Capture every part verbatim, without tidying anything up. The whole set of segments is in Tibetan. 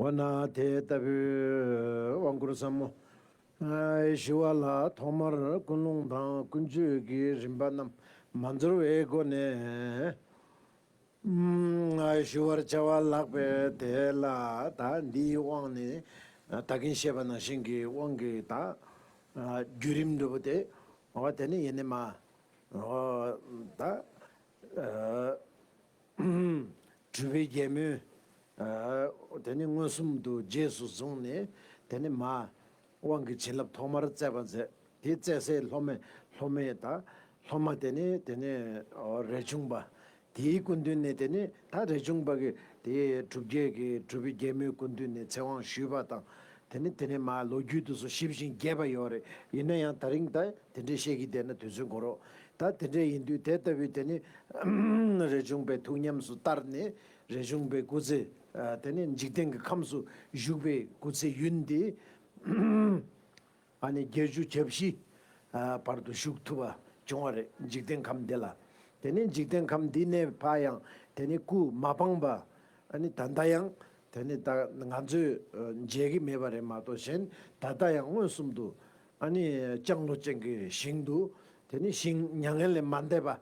འོ་ན་དེ་ལྟ་བུའི་དབང་བསྐུར་ཟབ་མོ་ཞུ་བ་ལ། ཐོག་མར་ཀུན་སློང་དང་ཀུན་སྤྱོད་ཀྱི་རིམ་པ་རྣམས་མ་འཛོལ་བའི་སྒོ་ནས་ཞུ་བར་བྱ་བ་ལགས་པས། དེ་ལ་ད་འདིའི་དབང་ནི་ད་གིན་བཤད་པ་ནང་བཞིན་གྱི་དབང་གི་ད་བརྒྱུད་རིམ་འདྲ་པོ་དེ། འོ་དེ་ནི་ཡེ་ནས་མ་འོ་ད་སྒྲུབ་པའི་རྒྱལ་མོས་དེ་ནི་མངོན་སུམ་དུ་རྗེས་སུ་བཟུང་ནས། དེ་ནི་མ་དབང་གི་བྱིན་རླབས་ཐོག་མར་སྩལ་བ་མཛད། དེ་སྩལ་སའི་སློབ་མའི་སློབ་མའི་ད་སློབ་མ་དེ་ནི་དེ་ནི་རས་ཆུང་པ། དེའི་སྐུ་མདུན་ནས་དེ་ནི་ད་རས་ཆུང་པ་གིས་དེ་སྒྲུབ་རྒྱལ་གྱི་སྒྲུབ་པའི་རྒྱལ་མོའི་སྐུ་མདུན་ནས་ཚེ་དབང་ཞུས་པ་དང་། དེ་ནི་དེ་ནི་མ་ལོ་རྒྱུས་དེ་ཚོ་ཞིབ་ཅིང་རྒྱས་པ་ཡོད་རེད། ཡིན་ན་ཡང་ད་རིང་ད་དེ་འདྲའི་བཤད་ཀྱི་བསྡད་ན་དུས་ཚོད་འགོར་རོགས། ད་དེ་འདྲ་ཡིན་དུས་དེ་ལྟ་བུའི་དེ་ནི་རས་ཆུང་པའི་ཐུགས་ཉམས་སུ་བསྟར་ནས། རས་ཆུང་པའི་སྐུ་ཚེ་དེ་ནི་འཇིག་རྟེན་གྱི་ཁམས་སུ་བཞུགས་པའི་སྐུ་ཚེ་ཡུན་དེ་ཨ་ནི་བརྒྱད་ཅུ་གྱ་བཞི་བར་དུ་བཞུགས་ཐུབ་པ་བྱུང་བ་རེད། འཇིག་རྟེན་ཁམས་འདི་ལ། དེ་ནི་འཇིག་རྟེན་ཁམས་འདི་ནས་ཕར་ཡང་དེ་ནི་སྐུ་མ་སྤངས་པ། ཨ་ནི་ད་ལྟ་ཡང་དེ་ནི་ད་ང་ཚོས་མཇལ་གྱི་མེད་པ་རེད་མ་གཏོགས། གཞན་ད་ལྟ་ཡང་མངོན་སུམ་དུ་ཨ་ནི་ལྕང་ལོ་ཅན་གྱི་ཞིང་དུ། དེ་ནི་ཞིང་མྱ་ངན་ལས་མ་འདས་པ་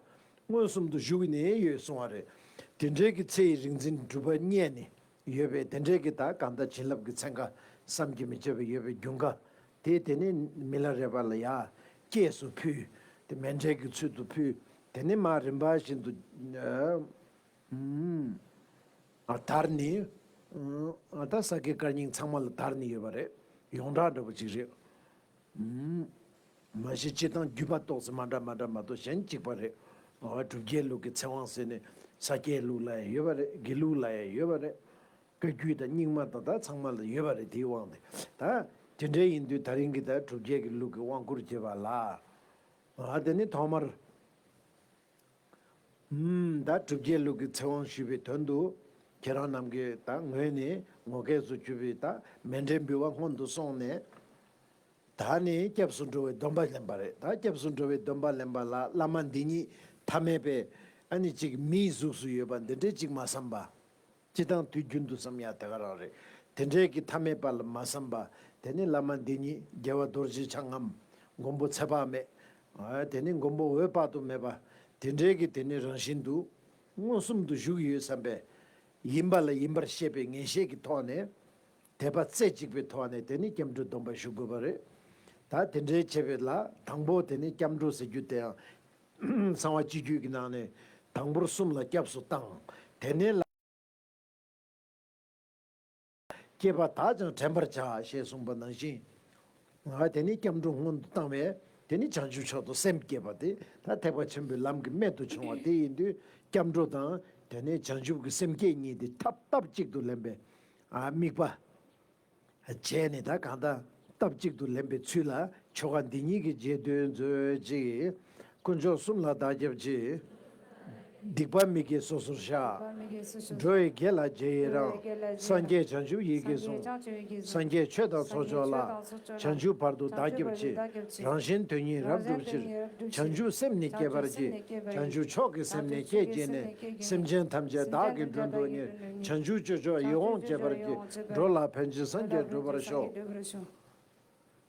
མངོན་སུམ་དུ་བཞུགས་ནས་ཡོད་གསུང་བ་རེད། དེ་འདྲའི་གི་ཚེ་ཡི་རིག་འཛིན་གྲུབ་པ་བརྙེས་ནས་ཡོད་པའི་དེ་འདྲའི་གི་ད་གང་ལྟར་བྱིན་རླབས་ཀྱི་ཚན་ཁ་བསམ་གྱིས་མི་ཁྱབ་པ་ཡོད་པའི་རྒྱུན་ཁ་དེ། དེ་ནི་མི་ལ་རས་པ་ལ་ཡ་སྐྱེས་སུ་ཕུལ་ཏེ་མཎྜལ་གྱི་ཚུལ་དུ་ཕུལ། དེ་ནི་མ་རིམ་པ་བཞིན་དུ་ཨ་དར་ནས། ཨ་ད་ས་དགེ་བཀའ་རྙིང་ཚང་མ་ལ་དར་ནས་ཡོད་པ་རེད། ཡོངས་གྲགས་འདྲ་པོ་ཅིག་རེད། མ་གཞི་སྤྱིར་བཏང་བརྒྱུད་པ་ཏོག་ཙམ་མ་འདྲ་མ་འདྲ་མ་གཏོགས་གཞན་གཅིག་པ་རེད། འོ་སྒྲུབ་རྒྱལ་ལུགས་ཀྱི་ཚེ་དབང་ཟེར་ནས་ས་སྐྱའི་ལུགས་ལ་ཡང་ཡོད་པ་རེད། དགེ་ལུགས་ལ་ཡང་ཡོད་པ་རེད། བཀའ་བརྒྱུད་དང་རྙིང་མ་དང་ད་ཚང་མ་ལ་ཡོད་པ་རེད། དེའི་དབང་དེ། ད་དེ་འདྲ་ཡིན་དུས་ད་རིང་གི་ད་སྒྲུབ་རྒྱལ་གྱི་ལུགས་ཀྱི་དབང་བསྐུར་བྱེད་པ་ལ། ཨ་དེ་ནི་ཐོག་མར། ཨུམ། ད་སྒྲུབ་རྒྱལ་ལུགས་ཀྱི་ཚེ་དབང་ཞུས་པའི་དོན་དུ། ཁྱེད་རང་རྣམས་ཀྱི་ད་ངོས་ནས་ངོ་སྐལ་དུ་གྱུར་པའི་ད་མཎྜལ་འབུལ་བ་སྔོན་དུ་སོང་ནས། ད་ནི་སྐྱབས་སུ་འགྲོ་བའི་སྡོམ་པ་ལེན་པ་རེད། ད་སྐྱབས་སུ་འགྲོ་བའི་སྡོམ་པ་ལེན་པ་ལ་བླ་མ་འདི་ཉིད་ཐ་མལ་པའི་ཨ་ནི་ཅིག་མིའི་གཟུགས་སུ་ཡོད་པ་འདི་འདྲའི་ཅིག་མ་བསམ་པ། སྤྱིར་བཏང་དུས་རྒྱུན་དུ་བསམ་ཡག་དེ་ག་རང་རེད། དེ་འདྲའི་གི་ཐ་མལ་པ་ལ་མ་བསམ་པ། དེ་ནི་བླ་མ་འདི་ཉིད་རྒྱལ་བ་རྡོ་རྗེ་འཆང་ངམ་མགོན་པོ་ཚེ་དཔག་མེད། ཨ་དེ་ནི་མགོན་པོ་འོད་དཔག་ཏུ་མེད་པ། དེ་འདྲའི་གི་དེ་ནི་རང་བཞིན་དུ་མངོན་སུམ་དུ་བཞུགས་ཡོད་བསམ་པས། ཡིན་པ་ལ་ཡིན་པར་ཤེས་པའི་ངེས་ཤེས་ཀྱི་ཐོག་ནས། དད་པ་རྩེ་གཅིག་པའི་ཐོག་ནས་དེ་ནི་སྐྱབས་འགྲོའི་སྡོམ་པ་ཞུ་དགོས་པ་རེད། ད་དེ་འདྲའི་བྱས་པའི་ལ་དང་པོ་དེ་ནི་སྐྱབས་འགྲོ་ཟེར་རྒྱུ་དེའང་། གསང་བ་སྤྱི་རྒྱུད་ཀྱི་ནང་ནས་དང་པོར་གསུམ་ལ་སྐྱབས་སུ་བཏང་། དེ་ནས་ལ། སྐྱེས་པ་དག་ཀྱང་དྲན་པར་བྱ་ཞེས་གསུངས་པ་ནང་བཞིན། ང་དེ་ནི་སྐྱབས་འགྲོ་སྔོན་དུ་བཏང་བས་དེ་ནི་བྱང་ཆུབ་མཆོག་ཏུ་སེམས་བསྐྱེད་པ་དེ་ད་ཐེག་པ་ཆེན་པོའི་ལམ་གྱི་སྨད་དུ་བྱུང་བ་དེ་ཡིན་དུས། སྐྱབས་འགྲོ་དང་དེ་ནི་བྱང་ཆུབ་ཀྱི་སེམས་བསྐྱེད་གཉིས་དེ་ཐབས་སྟབས་གཅིག་ཏུ་ལེན་པའི་ཨ་དམིགས་པ་བྱས་ནས། ད་གང་ལྟར་སྟབས་གཅིག་ཏུ་ལེན་པའི་ཚུལ་ལ་ཆོ་ག་འདི་ཉིད་ཀྱི་རྗེས་ཟློས་མཛོད་ཅིག་དཀོན་མཆོག་གསུམ་ལ་བདག་སྐྱབས་མཆི། སྡིག་པ་མི་དགེ་སོ་སོར་བཤགས། འགྲོ་བའི་དགེ་ལ་རྗེས་ཡི་རང་། སངས་རྒྱས་བྱང་ཆུབ་ཡིད་ཀྱིས་བཟུང་། སངས་རྒྱས་ཆོས་དང་ཚོགས་མཆོག་ལ། བྱང་ཆུབ་བར་དུ་བདག་སྐྱབས་མཆི། རང་གཞན་དོན་གཉིས་རབ་བསྒྲུབ་ཕྱིར། བྱང་ཆུབ་སེམས་ནི་བསྐྱེད་པར་བགྱི། བྱང་ཆུབ་མཆོག་གི་སེམས་ནི་བསྐྱེད་བགྱིས་ནས། སེམས་ཅན་ཐམས་ཅད་བདག་གིས་མགྲོན་དུ་གཉེར། བྱང་ཆུབ་སྤྱོད་མཆོག་ཡིད་འོང་སྤྱད་པར་བགྱི། འགྲོ་ལ་ཕན་ཕྱིར་སངས་རྒྱས་འགྲུབ་པར་ཤོག་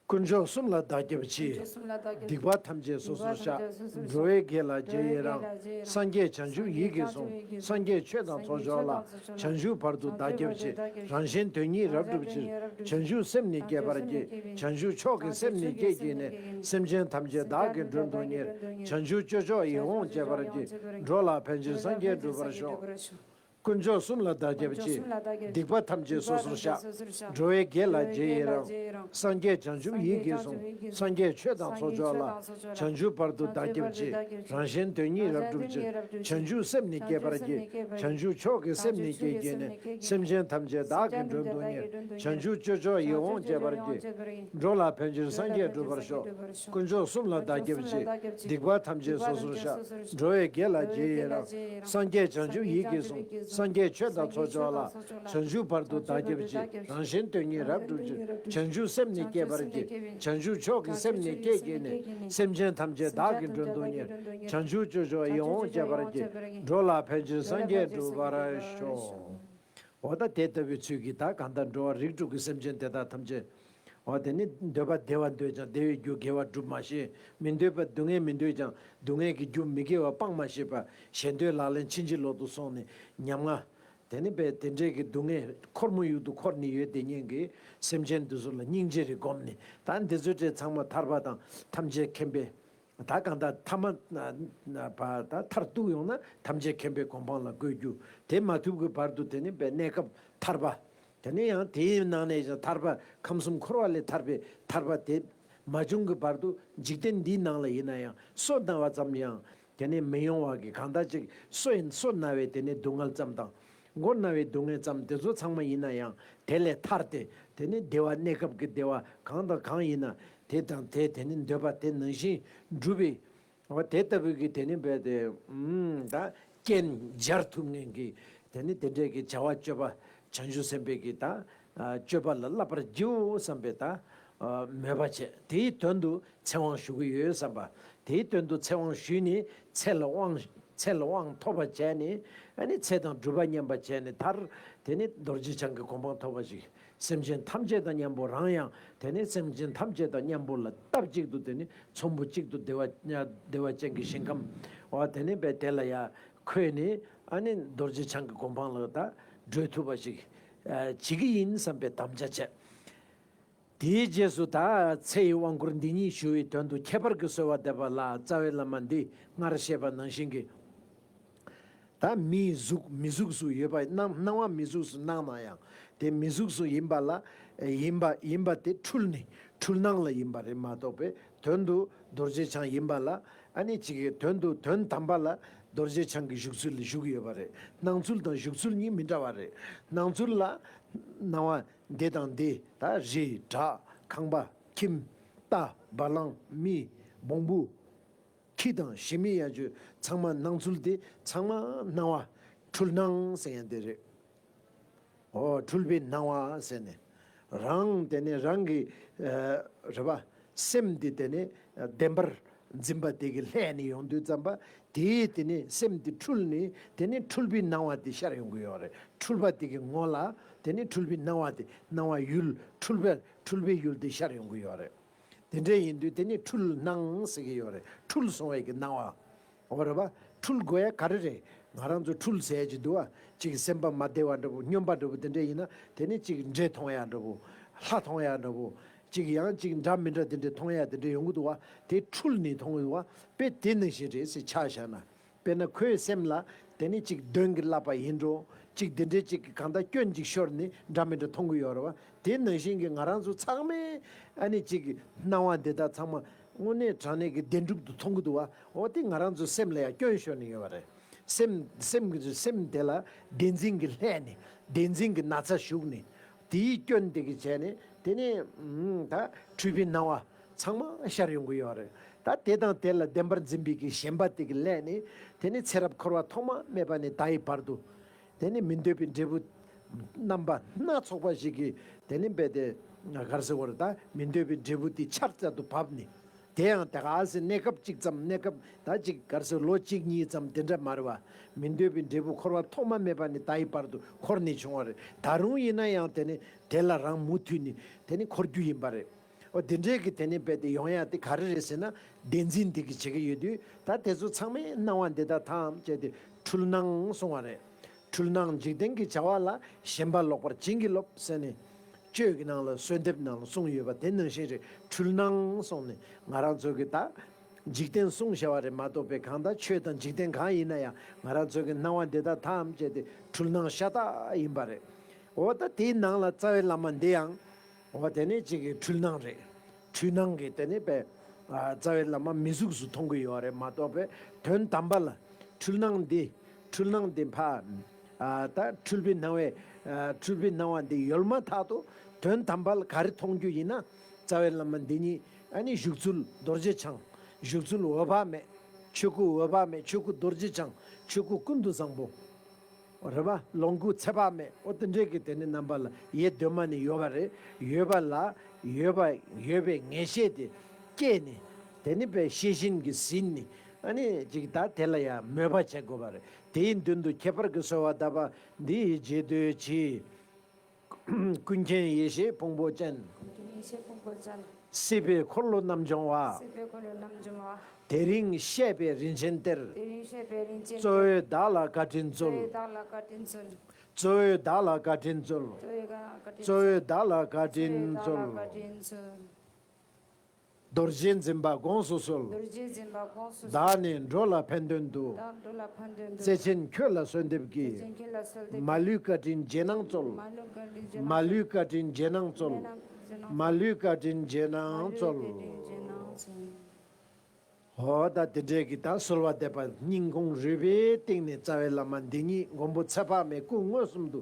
དཀོན་མཆོག་གསུམ་ལ་བདག་སྐྱབས་མཆི། སྡིག་པ་ཐམས་ཅད་སོ་སོར་བཤགས། འགྲོ་བའི་དགེ་ལ་རྗེས་ཡི་རང་། སངས་རྒྱས་བྱང་ཆུབ་ཡིད་ཀྱིས་བཟུང་། སངས་རྒྱས་ཆོས་དང་ཚོགས་མཆོག་ལ། བྱང་ཆུབ་བར་དུ་བདག་སྐྱབས་མཆི། རང་གཞན་དོན་གཉིས་རབ་བསྒྲུབ་ཕྱིར། བྱང་ཆུབ་སེམས་ནི་བསྐྱེད་པར་བགྱི། བྱང་ཆུབ་མཆོག་གི་སེམས་ནི་བསྐྱེད་བགྱིས་ནས། སེམས་ཅན་ཐམས་ཅད་བདག་གིས་མགྲོན་དུ་གཉེར། བྱང་ཆུབ་སྤྱོད་མཆོག་ཡིད་འོང་སྤྱད་པར་བགྱི། འགྲོ་ལ་ཕན་ཕྱིར་སངས་རྒྱས་འགྲུབ་པར་ཤོག་དཀོན་མཆོག་གསུམ་ལ་བདག་སྐྱབས་མཆི། སྡིག་པ་ཐམས་ཅད་སོ་སོར་བཤགས། འགྲོ་བའི་དགེ་ལ་རྗེས་ཡི་རང་། སངས་རྒྱས་བྱང་ཆུབ་ཡིད་ཀྱིས་བཟུང་། སངས་རྒྱས་ཆོས་དང་ཚོགས་མཆོག་ལ། བྱང་ཆུབ་བར་དུ་བདག་སྐྱབས་མཆི། རང་གཞན་དོན་གཉིས་རབ་བསྒྲུབ་ཕྱིར། བྱང་ཆུབ་སེམས་ནི་བསྐྱེད་པར་བགྱི། བྱང་ཆུབ་མཆོག་གི་སེམས་ནི་བསྐྱེད་བགྱིས་ནས། སེམས་ཅན་ཐམས་ཅད་བདག་གིས་མགྲོན་དུ་གཉེར། བྱང་ཆུབ་སྤྱོད་མཆོག་ཡིད་འོང་སྤྱད་པར་བགྱི། འགྲོ་ལ་ཕན་ཕྱིར་སངས་རྒྱས་འགྲུབ་པར་ཤོག་དཀོན་མཆོག་གསུམ་ལ་བདག་སྐྱབས་མཆི། སྡིག་པ་ཐམས་ཅད་སོ་སོར་བཤགས། འགྲོ་བའི་དགེ་ལ་རྗེས་ཡི་རང་། སངས་རྒྱས་བྱང་ཆུབ་ཡིད་ཀྱིས་བཟུང་། སངས་རྒྱས་ཆོས་དང་ཚོགས་མཆོག་ལ། བྱང་ཆུབ་བར་དུ་བདག་སྐྱབས་མཆི། རང་གཞན་དོན་གཉིས་རབ་བསྒྲུབ་ཕྱིར། བྱང་ཆུབ་སེམས་ནི་བསྐྱེད་པར་བགྱི། བྱང་ཆུབ་མཆོག་གི་སེམས་ནི་བསྐྱེད་བགྱིས་ནས། སེམས་ཅན་ཐམས་ཅད་བདག་གིས་མགྲོན་དུ་གཉེར། བྱང་ཆུབ་སྤྱོད་མཆོག་ཡིད་འོང་སྤྱད་པར་བགྱི། འགྲོ་ལ་ཕན་ཕྱིར་སངས་རྒྱས་འགྲུབ་པར་ཤོག་འོ་ད་དེ་ལྟ་བུའི་ཚུལ་གྱིས་ད་གང་ལྟར་འགྲོ་བ་རིགས་དྲུག་གི་སེམས་ཅན་དེ་དག་ཐམས་ཅད། འོ་དེ་ནི་འདོད་པ་བདེ་བ་འདོད་ཀྱང་བདེ་བའི་རྒྱུ་དགེ་བ་སྒྲུབ་མ་ཤེས། མི་འདོད་པ་སྡུག་བསྔལ་མི་འདོད་ཀྱང་སྡུག་བསྔལ་གྱི་རྒྱུ་མི་དགེ་བ་སྤང་མ་ཤེས་པ་གཞན་དོན་ལག་ལེན་ཕྱིན་ཅི་ལོག་ཏུ་སོང་ནས་ཉམ་ང་། དེ་ནི་བས་དེ་འདྲའི་གི་སྡུག་བསྔལ་འཁོར་མོ་ཡུག་ཏུ་འཁོར་ནས་ཡོད་དེ་ཉིད་ཀྱི་སེམས་ཅན་དེ་ཚོ་ལ་སྙིང་རྗེ་རེ་བསྒོམས་ནས་ད་འདི་ཚོའི་གྲས་ཚང་མ་ཐར་པ་དང་ཐམས་ཅད་མཁྱེན་པའི། ད་གང་ལྟར་ཐ་མ་ན་ན་བ་ད་མཐར་གཏུགས་ཡོང་ན་ཐམས་ཅད་མཁྱེན་པའི་གོ་འཕང་ལ་འགོད་རྒྱུ། དེ་མ་ཐུབ་ཀྱི་བར་དུ་དེ་ནི་བའི་གནས་སྐབས་ཐར་པ། དེ་ནི་ཡང་དེའི་ནང་ནས་ཀྱང་ཐར་པ་ཁམས་གསུམ་འཁོར་བ་ལས་ཐར་པའི་ཐར་པ་དེ་མ་བྱུང་གི་བར་དུ་འཇིག་རྟེན་འདིའི་ནང་ལ་ཡིན་ན་ཡང་སོ་ན་བ་ཙམ་ཡང་དེ་ནི་མི་ཡོང་བ་གི་གང་ལྟར་ཅིག་སོ་ཡིན་སོ་ན་བའི་དེ་ནི་སྡུག་བསྔལ་ཙམ་དང་། མགོ་ན་བའི་སྡུག་བསྔལ་ཙམ་དེ་ཚོ་ཚང་མ་ཡིན་ན་ཡང་དེ་ལས་ཐར་ཏེ་དེ་ནི་བདེ་བ་གནས་སྐབས་ཀྱི་བདེ་བ་གང་དང་གང་ཡིན་ན་དེ་དང་དེ་དེ་ནི་འདོད་པ་དེ་ནང་བཞིན་འགྲུབ་པའི། འོ་དེ་ལྟ་བུའི་གི་དེ་ནི་བས་དེ་ད་རྐྱེན་སྦྱར་ཐུབ་མཁན་གྱི་དེ་ནི་དེ་འདྲའི་གི་བྱ་བ་སྤྱོད་པ་བྱང་ཆུབ་སེམས་དཔའི་གི་ད་སྤྱོད་པ་ལ་བསླབ་པར་བགྱིའོ་བསམ་པའི་ད་མོས་པ་བྱས། དེའི་དོན་དུ་ཚེ་དབང་ཞུ་གི་ཡོད་བསམ་པ། དེའི་དོན་དུ་ཚེ་དབང་ཞུས་ནས་ཚེ་ལ་དབང་ཚེ་ལ་དབང་ཐོབ་པ་བྱས་ནས་ཨ་ནི་ཚེ་དང་སྒྲུབ་པ་མཉམ་པ་བྱས་ནས་མཐར་དེ་ནི་རྡོ་རྗེ་འཆང་གི་གོ་འཕང་ཐོབ་པ་ཞིག་སེམས་ཅན་ཐམས་ཅད་དང་མཉམ་པོ་རང་ཡང་དེ་ནི་སེམས་ཅན་ཐམས་ཅད་དང་མཉམ་པོ་ལ་སྟབས་གཅིག་ཏུ་དེ་ནི་ཚོམ་བུ་གཅིག་ཏུ་བདེ་བ་བདེ་བ་ཅན་གྱི་ཞིང་ཁམས་འོ་དེ་ནི་བས་དེ་ལ་ཡང་འཁོད་ནས་ཨ་ནི་རྡོ་རྗེ་འཆང་གི་གོ་འཕང་ལ་ད་བགྲོད་ཐུབ་པ་ཞིག་བྱེད་ཀྱི་ཡིན་བསམ་པའི་དམ་བཅའ་བྱས། དེའི་རྗེས་སུ་ད་ཚེ་ཡི་དབང་བསྐུར་འདི་ཉིད་ཞུ་བའི་དོན་དུ་ཁྱད་པར་གྱིས་གསོལ་བ་འདེབས་པ་ལ་རྩ་བའི་བླ་མ་འདི་སྔར་བཤད་པ་ནང་བཞིན་གྱི། ད་མིའི་གཟུགས་མི་གཟུགས་སུ་ཡོད་པ་སྣང་སྣང་བ་མི་གཟུགས་སུ་སྣང་ན་ཡང་དེ་མི་གཟུགས་སུ་ཡིན་པ་ལ་ཡིན་པ་ཡིན་པ་དེ་འཁྲུལ་ནས་འཁྲུལ་སྣང་ལ་ཡིན་པ་རེད་མ་གཏོགས་པའི་དོན་དུ་རྡོ་རྗེ་འཆང་ཡིན་པ་ལ་ཨ་ནི་གཅིག་གི་དོན་དུ་དོན་དམ་པ་ལ་རྡོ་རྗེ་འཆང་གི་བཞུགས་ཚུལ་ལ་བཞུགས་ཡོད་པ་རེད། སྣང་ཚུལ་དང་བཞུགས་ཚུལ་གཉིས་མི་འདྲ་བ་རེད། སྣང་ཚུལ་ལ་སྣང་བ། འདི་དང་འདི་ད་རི་བྲག་ཁང་པ་ཁྱིམ་རྟ་བ་གླང་མི་བོང་བུ་ཁྱི་དང་ཞི་མི་ཡ་ཇུ་ཚང་མ་སྣང་ཚུལ་དེ་ཚང་མ་སྣང་བ་འཁྲུལ་སྣང་ཟེར་ཡ་དེ་རེད། འོ་འཁྲུལ་པའི་སྣང་བ་ཟེར་ནས་རང་དེ་ནས་རང་གི་རེད་པ་སེམས་འདི་དེ་ནས་བདེན་པར་འཛིན་པ་དེ་གི་ལྷད་ནས་ཡོང་དུས་ཙམ་པ་དེའི་དེ་ནས་སེམས་འདི་འཁྲུལ་ནས་དེ་ནས་འཁྲུལ་པའི་སྣང་བ་དེ་ཤར་ཡོང་གི་ཡོད་རེད། འཁྲུལ་པ་དེ་གི་ངོ་ལ་དེ་ནས་འཁྲུལ་པའི་སྣང་བ་དེ་སྣང་བ་ཡུལ་འཁྲུལ་པ་འཁྲུལ་པའི་ཡུལ་དེ་ཤར་ཡོང་གི་ཡོད་རེད། དེ་འདྲ་ཡིན་དུས་དེ་ནི་འཁྲུལ་སྣང་ཟེར་གི་ཡོད་རེད། འཁྲུལ་སོང་བའི་གི་སྣང་བ། འོ་རེད་པ། འཁྲུལ་དགོས་ཡ་ག་རེ་རེད། ང་རང་ཚོ་འཁྲུལ་ཟེར་གྱི་འདུག་བ། གཅིག་སེམས་པ་མ་བདེ་བ་འདྲ་པོ་སྨྱོན་པ་འདྲ་པོ་དེ་འདྲ་ཡིན་ན་དེ་ནི་གཅིག་འདྲེ་མཐོང་ཡ་འདྲ་པོ། ལྷ་མཐོང་ཡ་འདྲ་པོ། གཅིག་ཡང་གཅིག་འདྲ་མི་འདྲ་དེ་འདྲ་མཐོང་ཡ་དེ་འདྲ་ཡོང་གི་འདུག་བ། དེ་འཁྲུལ་ནི་མཐོང་གི་འདུག་བ། དཔེ་དེ་ནང་བཞིན་རེད་ཟེར་ཆ་བཞག་ན། དཔེར་ན་ཁོའི་སེམས་ལ་དེ་ནི་གཅིག་གདོན་གྱི་བསླབ་པ་ཡིན་འགྲོ། གཅིག་དེ་འདྲའི་གཅིག་གི་གང་ལྟར་སྐྱོན་གཅིག་ཤོར་ནས་འདྲ་མི་འདྲ་མཐོང་གི་ཡོད་རེད་བ། དེ་ནང་བཞིན་གྱི་ང་རང་ཚོ་ཚང་མས་ཨ་ནི་གཅིག་གི་སྣང་བ་འདི་དག་ཚང་མ་དངོས་གནས་དྲང་གནས་ཀྱི་བདེན་གྲུབ་ཏུ་མཐོང་གི་འདུག་བ། འོ་དེ་ང་རང་ཚོའི་སེམས་ལ་ཡང་སྐྱོན་ཤོར་ནས་ཡོད་པ་རེད། སེམས་སེམས་ཀྱི་སེམས་དེ་ལ་བདེན་འཛིན་གྱི་ལྷད་ནས་བདེན་འཛིན་གྱི་ན་ཚ་ཞུགས་ནས་དེའི་སྐྱོན་དེ་གི་བྱས་ནས་དེ་ནས་ད་འཁྲུལ་པའི་སྣང་བ། ཚང་མ་ཤར་ཡོང་གི་ཡོད་རེད། ད་དེ་དང་དེ་ལ་བདེན་པར་འཛིན་པའི་གི་ཞེན་པ་དེ་གི་ལས་ནི་དེ་ནི་ཚེ་རབས་འཁོར་བ་ཐོག་མ་མེད་པ་ནས་ད་ཡི་བར་དུ། དེ་ནི་མི་འདོད་པའི་འབྲས་བུ་རྣམ་པ་སྣ་ཚོགས་པ་ཞིག་གིས་དེ་ནི་རྦད་དེ་གར་སེ་བར་ད་མི་འདོད་པའི་འབྲས་བུ་དེ་ཆར་ཙམ་དུ་བབས་ནས། དེ་ཡང་དེ་ག་ཨ་སེ་གནས་སྐབས་གཅིག་ཙམ་གནས་སྐབས་ད་གཅིག་གར་སེ་ལོ་གཅིག་གཉིས་ཙམ་དེ་འདྲ་མ་རེད་བ། མི་འདོད་པའི་འབྲས་བུ་འཁོར་བ་ཐོག་མ་མེད་པ་ནས་ད་ཡི་བར་དུ་འཁོར་ནས་བྱུང་བ་རེད། ད་རུང་ཡིན་ན་ཡང་དེ་ནི་དེ་ལ་རང་མུ་མཐུད་ནས་དེ་ནི་འཁོར་རྒྱུ་ཡིན་པ་རེད། འོ་དེ་འདྲའི་གི་དེ་ནི་རྦད་དེ་ཡོང་ཡ་དེ་ག་རེ་རེད་ཟེར་ན་བདེན་འཛིན་དེ་གི་བྱེད་ཀྱི་ཡོད་དུས་ད་དེ་ཚོ་ཚང་མའི་སྣང་བ་འདི་དག་ཐམས་ཅད་དེ་འཁྲུལ་སྣང་གསུང་བ་རེད། འཁྲུལ་སྣང་འཇིག་རྟེན་གྱི་བྱ་བ་ལ་ཞེན་པ་ལོག་པར་བྱིན་གྱིས་རློབས་ཟེར་ནས་ཆོས་ཀྱི་ནང་ལ་གསོལ་འདེབས་ནང་ལ་གསུངས་ཡོད་པ་དེ་ནང་བཞིན་རེད། འཁྲུལ་སྣང་གསུངས་ནས་ང་རང་ཚོ་གི་ད་འཇིག་རྟེན་གསུངས་བྱ་བ་རེད་མ་གཏོགས་པའི་གང་ལྟར་ཆོས་དང་འཇིག་རྟེན་གང་ཡིན་ན་ཡང་ང་རང་ཚོ་གི་སྣང་བ་འདི་དག་ཐམས་ཅད་དེ་འཁྲུལ་སྣང་ཤ་སྟག་ཡིན་པ་རེད། འོ་ད་དེའི་ནང་ལ་རྩ་བའི་བླ་མ་འདི་ཡང་། འོ་དེ་ནི་གཅིག་གི་འཁྲུལ་སྣང་རེད། འཁྲུལ་སྣང་གི་དེ་ནི་པའི་རྩ་བའི་བླ་མ་མི་གཟུགས་སུ་མཐོང་གི་ཡོད་རེད་མ་གཏོགས་པའི་དོན་དམ་པ་ལ་འཁྲུལ་སྣང་འདི་འཁྲུལ་སྣང་འདི་ཕ་ད་འཁྲུལ་པའི་སྣང་བས་འཁྲུལ་པའི་སྣང་བ་འདི་ཡོལ་མ་ཐག་ཏུ་དོན་དམ་པ་ལ་ག་རེ་མཐོང་རྒྱུ་ཡིན་ན་རྩ་བའི་བླ་མ་འདི་ཉིད་ཨ་ནི་བཞུགས་ཚུལ་རྡོ་རྗེ་འཆང་། བཞུགས་ཚུལ་འོད་དཔག་མེད། ཆོས་སྐུ་འོད་དཔག་མེད། ཆོས་སྐུ་རྡོ་རྗེ་འཆང་། ཆོས་སྐུ་ཀུན་ཏུ་བཟང་པོ། རེད་པ། ལོངས་སྐུ་ཚེ་དཔག་མེད། ཨོ་དེ་འདྲའི་གི་དེ་ནི་རྣམ་པ་ལ་ཡེ་གདོད་མ་ནས་ཡོད་པ་རེད། ཡོད་པ་ལ་ཡོད་པ་ཡོད་པའི་ངེས་ཤེས་དེ་སྐྱེས་ནས་དེ་ནི་པའི་ཤེས་བཞིན་གྱིས་ཟིན་ནས་ ཨ་ནི་ཅིག་ད་དེ་ལ་ཡང་མོས་པ་བྱེད་དགོས་པ་རེད། དེའི་མདུན་དུ་ཁྱད་པར་གྱི་གསོལ་བ་བཏབ་པ་འདི་ཡི་རྗེས་ཟློས་གྱིས། ཀུན་མཁྱེན་ཡེ་ཤེས་ཕུང་པོ་ཅན། ཀུན་མཁྱེན་ཡེ་ཤེས་ཕུང་པོ་ཅན། སྲིད་པའི་འཁོར་ལོ་རྣམ་སྦྱོང་བ། སྲིད་པའི་འཁོར་ལོ་རྣམ་སྦྱོང་བ། དེ་རིང་བཤད་པའི་རིན་ཆེན་གཏེར། དེ་རིང་བཤད་པའི་རིན་ཆེན་གཏེར། གཙོ་བོས་བདག་ལ་བཀའ་དྲིན་གཙོ། གཙོ་བོས་བདག་ལ་བཀའ་དྲིན་གཙོ། གཙོ་བོས་བདག་ལ་བཀའ་དྲིན་གཙོ། གཙོ་བོས་བདག་ལ་བཀའ་དྲིན་གཙོ། རྡོ་རྗེ་འཛིན་པ་དགོངས་སུ་གསོལ། རྡོ་རྗེ་འཛིན་པ་དགོངས་སུ་གསོལ། བདག་ནི་འགྲོ་ལ་ཕན་དོན་དུ། བདག་འགྲོ་ལ་ཕན་དོན་དུ། བརྩེ་ཆེན་ཁྱོད་ལ་གསོལ་འདེབས་ཀྱིས། བརྩེ་ཆེན་ཁྱོད་ལ་གསོལ་འདེབས་ཀྱིས། མ་ལུས་བཀའ་དྲིན་རྗེས་གནང་སྩོལ། མ་ལུས་བཀའ་དྲིན་རྗེས་གནང་སྩོལ། མ་ལུས་བཀའ་དྲིན་རྗེས་གནང་སྩོལ། མ་ལུས་བཀའ་དྲིན་རྗེས་གནང་སྩོལ། མ་ལུས་བཀའ་དྲིན་རྗེས་གནང་སྩོལ། འོ་ད་དེ་འདྲའི་གི་ད་གསོལ་བ་འདེབས་པ་སྙིང་ཁོང་རུས་པའི་གཏིང་ནས་རྩ་བའི་བླ་མ་འདི་ཉིད་མགོན་པོ་ཚེ་དཔག་མེད་སྐུ་མངོན་སུམ་དུ་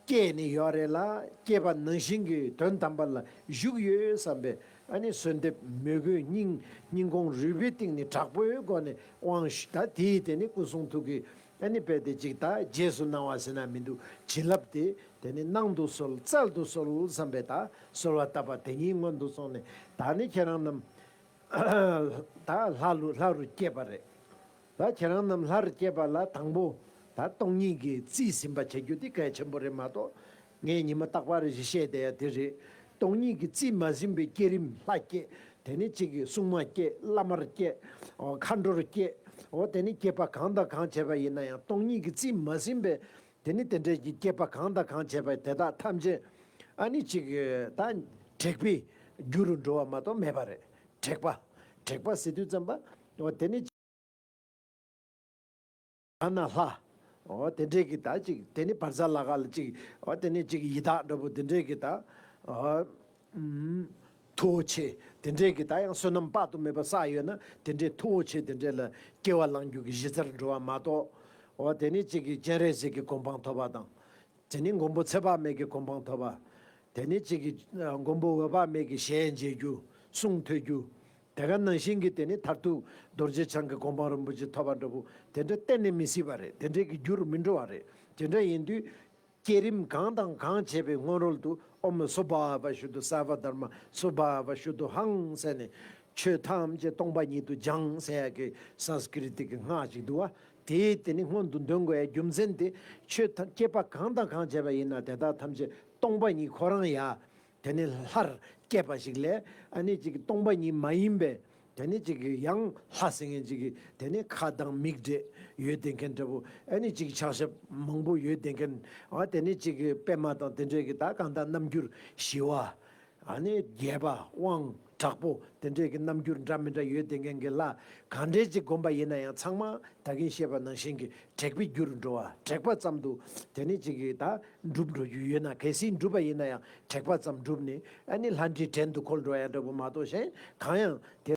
སྐྱེས་ནས་ཡོད་རེད་ལ། སྐྱེས་པ་ནང་བཞིན་གྱི་དོན་དམ་པ་ལ་བཞུགས་ཡོད་བསམ་པའི་ཨ་ནི་གསོལ་འདེབས་མོས་གུས་སྙིང་སྙིང་ཁོང་རུས་པའི་གཏིང་ནས་དྲག་པོའི་སྒོ་ནས་དབང་ཞུ། ད་དེའི་དེ་ནི་སྐུ་གསུང་ཐུགས་ཀྱི་ཨ་ནི་དཔེ་དེ་གཅིག་ད་རྗེས་སུ་གནང་བ་ཟེར་ན་མི་འདུག་བྱིན་རླབས་དེ་དེ་ནི་གནང་དུ་གསོལ། སྩལ་དུ་གསོལ་བསམ་པའི་ད་གསོལ་བ་བཏབ་པ་དེ་ཉིད་སྔོན་དུ་སོང་ནས། ད་ནི་ཁྱེད་རང་རྣམས་ད་ལྷ་ལུ་ལྷ་རུ་སྐྱེས་པ་རེད། ད་ཁྱེད་རང་རྣམས་ལྷར་སྐྱེས་པ་ལ་དང་པོ་ད་སྟོང་ཉིད་ཀྱི་རྩིས་ཟིན་པ་བྱེད་རྒྱུ་དེ་གལ་ཆེན་པོ་རེད་མ་གཏོགས། ངས་ཉི་མ་རྟག་པར་བཤད་བསྡད་ཡ་དེ་རེད། སྟོང་ཉིད་ཀྱི་རྩིས་མ་ཟིན་པའི་བསྐྱེད་རིམ་ལྷ་བསྐྱེད། དེ་ནས་གཅིག་གིས་སྲུང་མ་བསྐྱེད། བླ་མར་བསྐྱེད། མཁའ་འགྲོར་བསྐྱེད། འོ་དེ་ནས་བསྐྱེད་པ་གང་དང་གང་བྱས་པ་ཡིན་ན་ཡང་སྟོང་ཉིད་ཀྱི་རྩིས་མ་ཟིན་པའི་དེ་ནི་དེ་འདྲའི་གི་བསྐྱེད་པ་གང་དང་གང་བྱས་པ་དེ་དག་ཐམས་ཅད་ཨ་ནི་གཅིག་ད་དྲེགས་པའི་རྒྱུ་རུ་འགྲོ་བ་མ་གཏོགས་མེད་པ་རེད། དྲེགས་པ། དྲེགས་པ་ཟེར་དུས་ཙམ་པ། འོ་དེ་ནི་ཨ་ན་ལྷ། འོ་དེ་འདྲས་ཀྱི་ད་ཅིག་དེ་ནི་བར་ཛ་ལ་ག་ལ་ཅིག་འོ་དེ་ནི་ཅིག་ཡི་དྭགས་འདྲ་པོ་དེ་འདྲས་ཀྱི་ད། འོ། ཨུམ། མཐུ་བོ་ཆེ། དེ་འདྲས་ཀྱི་ད་ཡང་བསོད་ནམས་དཔག་ཏུ་མེད་པ་བསགས་ཡོད་ན་དེ་འདྲས་མཐུ་བོ་ཆེ་དེ་འདྲས་ལ་སྐྱེ་བ་བླང་རྒྱུ་གི་གཞི་རྩར་འགྲོ་བ་མ་གཏོགས། འོ་དེ་ནི་ཅིག་གི་སྤྱན་རས་གཟིགས་ཀྱི་གོ་འཕང་ཐོབ་པ་དང་། དེ་ནི་མགོན་པོ་ཚེ་དཔག་མེད་ཀྱི་གོ་འཕང་ཐོབ་པ། དེ་ནི་གཅིག་གི་མགོན་པོ་འོད་དཔག་མེད་ཀྱི་ཞལ་མཇལ་རྒྱུ། གསུང་ཐོས་རྒྱུ། དེ་ག་ནང་བཞིན་གྱི་དེ་ནི་མཐར་ཐུག་རྡོ་རྗེ་འཆང་གི་གོ་འཕང་རིན་པོ་ཆེ་ཐོབ་པ་འདྲ་པོ་དེ་འདྲ་གཏན་ནས་མི་སྲིད་པ་རེད། དེ་འདྲའི་གི་རྒྱུ་རུ་མི་འགྲོ་བ་རེད། དེ་འདྲ་ཡིན་དུས་བསྐྱེད་རིམ་གང་དང་གང་བྱས་པའི་སྔོན་རོལ་དུ་ཨོཾ་སྭ་བྷཱ་ཝ་ཤུདྡྷ་སརྦ་དྷརྨ་སྭ་བྷཱ་ཝ་ཤུདྡྷོ་ཧཾ་ཟེར་ནས་ཆོས་ཐམས་ཅད་སྟོང་པ་ཉིད་དུ་སྦྱངས་ཟེར་ཡ་གི་སཾ་སྐྲྀ་ཏ་གི་སྔགས་ཅིག་འདུག་བ། དེའི་དེ་ནི་སྔོན་དུ་འདོན་དགོས་ཡ་རྒྱུ་མཚན་དེ་ཆོས་ཐམས་བསྐྱེད་པ་གང་དང་གང་བྱས་པ་ཡིན་ན་དེ་དག་ཐམས་ཅད་སྟོང་པ་ཉིད་ཁོ་རང་ཡ། དེ་ནི་ལྷར་སྐྱེས་པ་ཞིག་ལས་ཨ་ནི་ཅིག་སྟོང་པ་ཉིད་མ་ཡིན་པའི་དེ་ནི་ཅིག་ཡང་ལྷ་ཟེར་མཁན་ཅིག་གི་དེ་ནི་ཁ་གདངས་མིག་བགྲད་ཡོད་བསྡད་མཁན་འདྲ་པོ། ཨ་ནི་ཅིག་ཕྱག་ཞབས་མང་པོ་ཡོད་བསྡད་མཁན། ཨ་དེ་ནི་ཅིག་གི་པད་མ་དང་དེ་འདྲས་ཀྱི་ད་གང་ལྟར་རྣམ་འགྱུར་ཞི་བ། ཨ་ནི་རྒྱས་པ་དབང་དྲག་པོ་དེ་འདྲས་ཀྱི་རྣམ་འགྱུར་འདྲ་མི་འདྲ་ཡོད་བསྡད་མཁན་གྱི་ལྷ་གང་འདྲས་ཅིག་བསྒོམ་པ་ཡིན་ན་ཡང་ཚང་མ་ད་གིན་བཤད་པ་ནང་བཞིན་གྱི་དྲེགས་པའི་རྒྱུ་རུ་འགྲོ་བ། དྲེགས་པ་ཙམ་དུ་དེ་ནི་ཅིག་གི་ད་འགྲུབ་འགྲོ་རྒྱུ་ཡོད་ན་གལ་སྲིད་འགྲུབ་པ་ཡིན་ན་ཡང་དྲེགས་པ་ཙམ་འགྲུབ་ནས་ཨ་ནི་ལྷ་འདྲེའི་བྲན་དུ་འཁོལ་འགྲོ་ཡ་འདྲ་པོ་མ་གཏོགས་གཞན་གང་ཡང་དེ།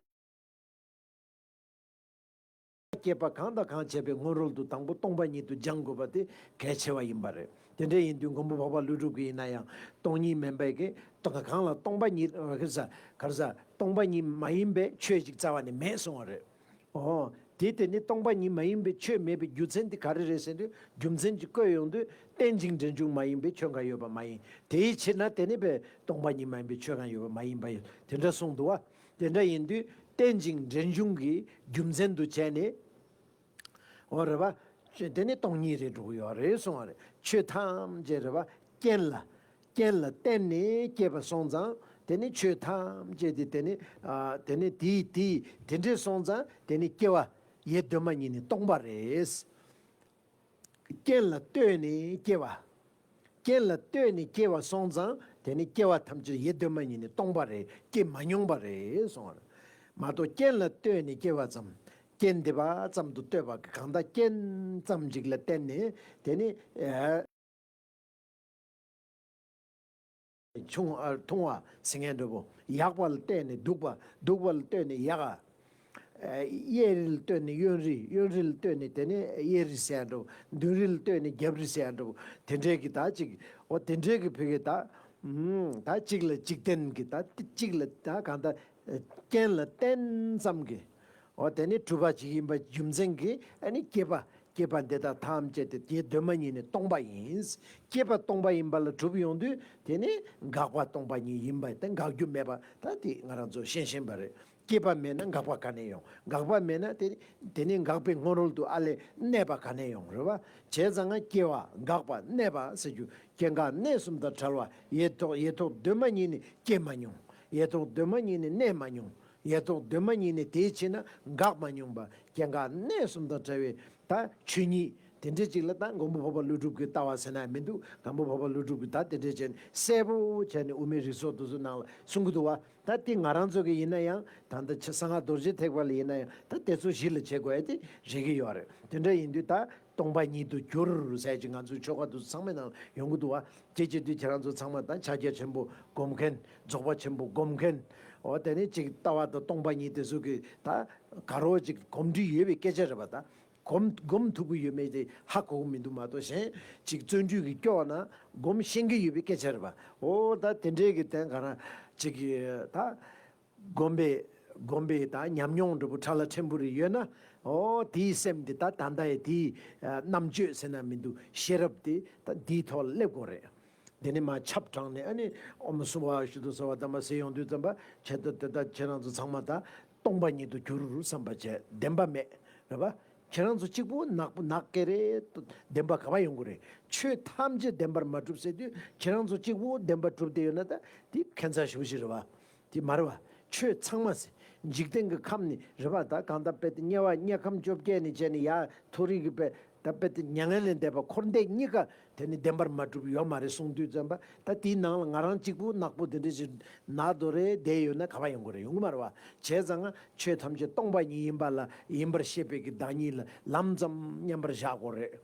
བསྐྱེད་པ་གང་དང་གང་བྱས་པའི་སྔོན་རོལ་དུ་དང་པོ་སྟོང་པ་ཉིད་དུ་སྦྱང་དགོས་པ་དེ་གལ་ཆེ་བ་ཡིན་པ་རེད། དེ་འདྲ་ཡིན་དུས་མགོན་པོ་འཕགས་པ་ཀླུ་སྒྲུབ་ཀྱིས་ཡིན་ན་ཡང་སྟོང་ཉིད་མིན་པའི་གི་གང་ལ་སྟོང་པ་ཉིད་ག་རེ་ཟ་ག་རེ་ཟ་སྟོང་པ་ཉིད་མ་ཡིན་པའི་ཆོས་ཅིག་རྩ་བ་ནས་མེད་གསུང་བ་རེད། འོ། དེ་དེ་ནི་སྟོང་པ་ཉིད་མ་ཡིན་པའི་ཆོས་མེད་པའི་རྒྱུ་མཚན་དེ་ག་རེ་རེད་ཟེར་དུས་རྒྱུ་མཚན་ཅིག་བཀོད་ཡོང་དུས་རྟེན་ཅིང་འབྲེལ་འབྱུང་མ་ཡིན་པའི་ཆོས་འགའ་ཡོད་པ་མ་ཡིན། དེའི་ཕྱིར་ན་དེ་ནི་པའི་སྟོང་པ་ཉིད་མ་ཡིན་པའི་ཆོས་འགའ་ཡོད་པ་མ་ཡིན་པ་ཡིན་དེ་འདྲ་གསུངས་འདུག་བ། དེ་འདྲ་ཡིན་དུས་རྟེན་ཅིང་འབྲེལ་འབྱུང་གི་རྒྱུ་མཚན་དུ་བྱས་ནས། འོ་རེད་པ། དེ་ནི་སྟོང་ཉིད་རེད་འགྲོ་གི་ཡོད་རེད་གསུང་བ་རེད། ཆོས་ཐམས་ཅད་རེད་པ། རྐྱེན་ལ། རྐྱེན་ལ་བརྟེན་ནས་སྐྱེས་པ་སོང་ཙང་དེ་ནི་ཆོས་ཐམས་ཅད་དེ་དེ་ནི་ཨ་དེ་ནི་དེའི་དེའི་དེ་འདྲས་སོང་ཙང་དེ་ནི་སྐྱེ་བ་ཡེ་གདོད་མ་ཉིད་ནས་སྟོང་པ་རེད། རྐྱེན་ལ་ལྟོས་ནས་སྐྱེ་བ། རྐྱེན་ལ་ལྟོས་ནས་སྐྱེ་བ་སོང་ཙང་དེ་ནི་སྐྱེ་བ་ཐམས་ཅད་ཡེ་གདོད་མ་ཉིད་ནས་སྟོང་པ་རེད། སྐྱེ་མ་མྱོང་བ་རེད་གསུང་བ་རེད། མ་གཏོགས་རྐྱེན་ལ་ལྟོས་ནས་སྐྱེ་བ་ཙམ། རྐྱེན་འདི་པ་ཙམ་དུ་ལྟོས་པ་གང་ལྟར་རྐྱེན་ཙམ་ཅིག་ལ་བརྟེན་ནས་དེ་ནི་ཨ་ཆུང་ཨ་ཐུང་བ་ཟེར་མཁན་འདྲ་པོ། ཡག་པ་ལ་བརྟེན་ནས་སྡུག་པ། སྡུག་པ་ལ་བརྟེན་ནས་ཡག་ག་གཡས་རི་ལ་ལྟོས་ནས་གཡོན་རི། གཡོན་རི་ལ་ལྟོས་ནས་དེ་ནས་གཡས་རི་ཟེར་ཡ་འདྲ་པོ། མདུན་རི་ལ་ལྟོས་ནས་རྒྱབ་རི་ཟེར་ཡ་འདྲ་པོ། དེ་འདྲའི་གི་ད་ཅིག་འོ་དེ་འདྲའི་གི་ཕ་གི་ད། ད་གཅིག་ལ་འཇིག་རྟེན་གྱི་ད་གཅིག་ལ་ད་གང་ལྟར་རྐྱེན་ལ་བརྟེན་ཙམ་གྱི། འོ་དེ་ནི་གྲུབ་པ་ཅིག་ཡིན་པ་རྒྱུ་མཚན་གྱིས་ཨ་ནི་སྐྱེས་པ་སྐྱེས་པ་འདི་དག་ཐམས་ཅད་དེ་དེའི་གདོད་མ་ཉིད་ནས་སྟོང་པ་ཡིན། སྐྱེས་པ་སྟོང་པ་ཡིན་པ་ལ་གྲུབ་ཡོང་དུས་དེ་ནི་འགག་པ་སྟོང་པ་ཉིད་ཡིན་པ་དེ་འགག་རྒྱུ་མེད་པ་ད་དེ་ང་རང་ཚོ་ཤེས་ཤེས་པ་རེད། སྐྱེས་པ་མེད་ན་འགག་པ་ག་ནས་ཡོང་། འགག་པ་མེད་ན་དེ་དེ་ནི་འགག་པའི་སྔོན་རོལ་དུ་ཨ་ལས་གནས་པ་ག་ནས་ཡོང་། རེད་བ། བྱས་ཙང་ང་སྐྱེ་བ་འགག་པ་གནས་པ་ཟེར་རྒྱུ་སྐྱེ་འགག་གནས་གསུམ་དང་བྲལ་བ། ཡེ་ཐོག་ཡེ་ཐོག་གདོད་མ་ཉིད་ནས་སྐྱེས་མ་མྱོང་། ཡེ་ཐོག་གདོད་མ་ཉིད་ནས་གནས་མ་མྱོང་། ཡེ་ཐོག་གདོད་མ་ཉིད་ནས་དེའི་ཕྱིར་ན་འགག་མ་མྱོང་བ་སྐྱེ་འགག་གནས་གསུམ་དང་བྲལ་བའི་ད་ཆོས་ཉིད་དེ་འདྲ་ཅིག་ལ་ད་མགོན་པོ་འཕགས་པ་ཀླུ་སྒྲུབ་ཀྱི་ལྟ་བ་ཟེར་ན་མི་འདུག་མགོན་པོ་འཕགས་པ་ཀླུ་སྒྲུབ་ཀྱིས་ད་དེ་འདྲ་བྱས་ནས་གསལ་པོ་བྱས་ནས་དབུ་མའི་རིགས་ཚོགས་དེ་ཚོའི་ནང་ལ་གསུང་གི་འདུག་བ། ད་དེ་ང་རང་ཚོ་གི་ཡིན་ན་ཡང་ད་ལྟ་ཆ་གསང་སྔགས་རྡོ་རྗེ་ཐེག་པ་ལ་ཡིན་ན་ཡང་ད་དེ་ཚོ་གཞི་ལ་བྱེད་དགོས་ཡ་དེ་རེད་ཀྱི་ཡོད་རེད། དེ་འདྲ་ཡིན་དུས་ད་སྟོང་པ་ཉིད་དུ་གྱུར་ཟེར་གྱི་ང་ཚོའི་ཆོ་ག་དེ་ཚོ་ཚང་མའི་ནང་ལ་ཡོང་གི་འདུག་བ། དེ་བྱེད་དུས་ཁྱེད་རང་ཚོ་ཚང་མ་ད་ཕྱག་རྒྱ་ཆེན་པོ་སྒོམ་མཁན། རྫོགས་པ་ཆེན་པོ་སྒོམ་མཁན། འོ་དེ་ནི་ཅིག་ལྟ་བ་དང་སྟོང་པ་ཉིད་དེ་ཚོ་གི་ད་ག་རོ་ཅིག་གོམས་འདྲིས་ཡོད་པའི་སྐད་ཆ་རེད་པ། ད་གོམས་གོམས་ཐུབ་ཀྱི་ཡོད་མེད་དེ་ཧ་གོ་གི་མི་འདུག་མ་གཏོགས་གཞན་ཅིག་བརྩོན་འགྲུས་ཀྱི་སྐྱོ་ན་གོམས་ཤེས་ཀྱི་ཡོད་པའི་སྐད་ཆ་རེད་པ། འོ་ད་དེ་འདྲའི་གི་དོན་ག་རང་ཅིག་གི་ད་སྒོམ་པའི་སྒོམ་པའི་ད་ཉམས་མྱོང་འདྲ་པོ་ཕྲ་ལ་ཕྲན་བུ་རེ་ཡོད་ན། འོ་དེའི་སེམས་དེ་ད་ད་ལྟ་ཡི་དེའི་རྣམ་དཔྱོད་ཟེར་ན་མི་འདུག་ཤེས་རབ་དེ་ད་འདིའི་ཐོག་ལ་སླེབས་དགོས་རེད། དེ་ནས་མར་ཆབ་དྲངས་ནས་ཨ་ནི་ཨོཾ་སྭ་བྷཱ་ཝ་ཤུདྡྷོ་སརྦ་དྷརྨ་ཟེར་ཡོང་དུས་ཙམ་པ་ཁྱེད་ད་དེ་ད་ཁྱེད་རང་ཚོ་ཚང་མ་ད་སྟོང་པ་ཉིད་དུ་གྱུར་བསམ་པ་བྱས་བདེན་པ་མེད་རེད་པ། ཁྱེད་རང་ཚོ་གཅིག་པུ་ནག་པོ་ནག་སྐད་རེད། བདེན་པ་ག་པར་ཡོང་གི་རེད། ཆོས་ཐམས་ཅད་བདེན་པར་མ་གྲུབ་ཟེར་དུས་ཁྱེད་རང་ཚོ་གཅིག་པུ་བདེན་པར་གྲུབ་བསྡད་ཡོད་ན་ད་དེ་ཁྱད་མཚར་ཞེ་པོ་ཞིག་རེད་པ། དེ་མ་རེད་པ། ཆོས་ཚང་མ་ཟེར། འཇིག་རྟེན་གྱི་ཁམས་ནི་རེད་པ། ད་གང་ལྟར་དཔེ་དེ་དམྱལ་བ་དམྱལ་ཁམས་བཅོ་བརྒྱད་ནས་བྱས་ནས་ཡར་མཐོ་རིས་ཀྱི་དཔེ་ད་དཔེ་དེ་མྱ་ངན་ལས་འདས་པ་འཁོར་འདས་གཉིས་ཀ་དེ་ནི་བདེན་པར་མ་གྲུབ་ཡོད་མ་རེད་གསུངས་དུས་ཙམ་པ་ད་དེའི་ནང་ལ་ང་རང་གཅིག་པུ་ནག་པོ་དེ་འདྲ་ཞིག་ནག་རྡོ་རེ་བསྡད་ཡོད་ན་ག་པར་ཡོང་གི་རེད། ཡོང་གི་མ་རེད་པ། བྱས་ཙང་ང་ཆོས་ཐམས་ཅད་སྟོང་པ་ཉིད་ཡིན་པ་ལ་ཡིན་པར་ཤེས་པའི་གི་བདག་ཉིད་ལ་ལམ་ཙམ་མཉམ་པར་བཞག་དགོས་རེད།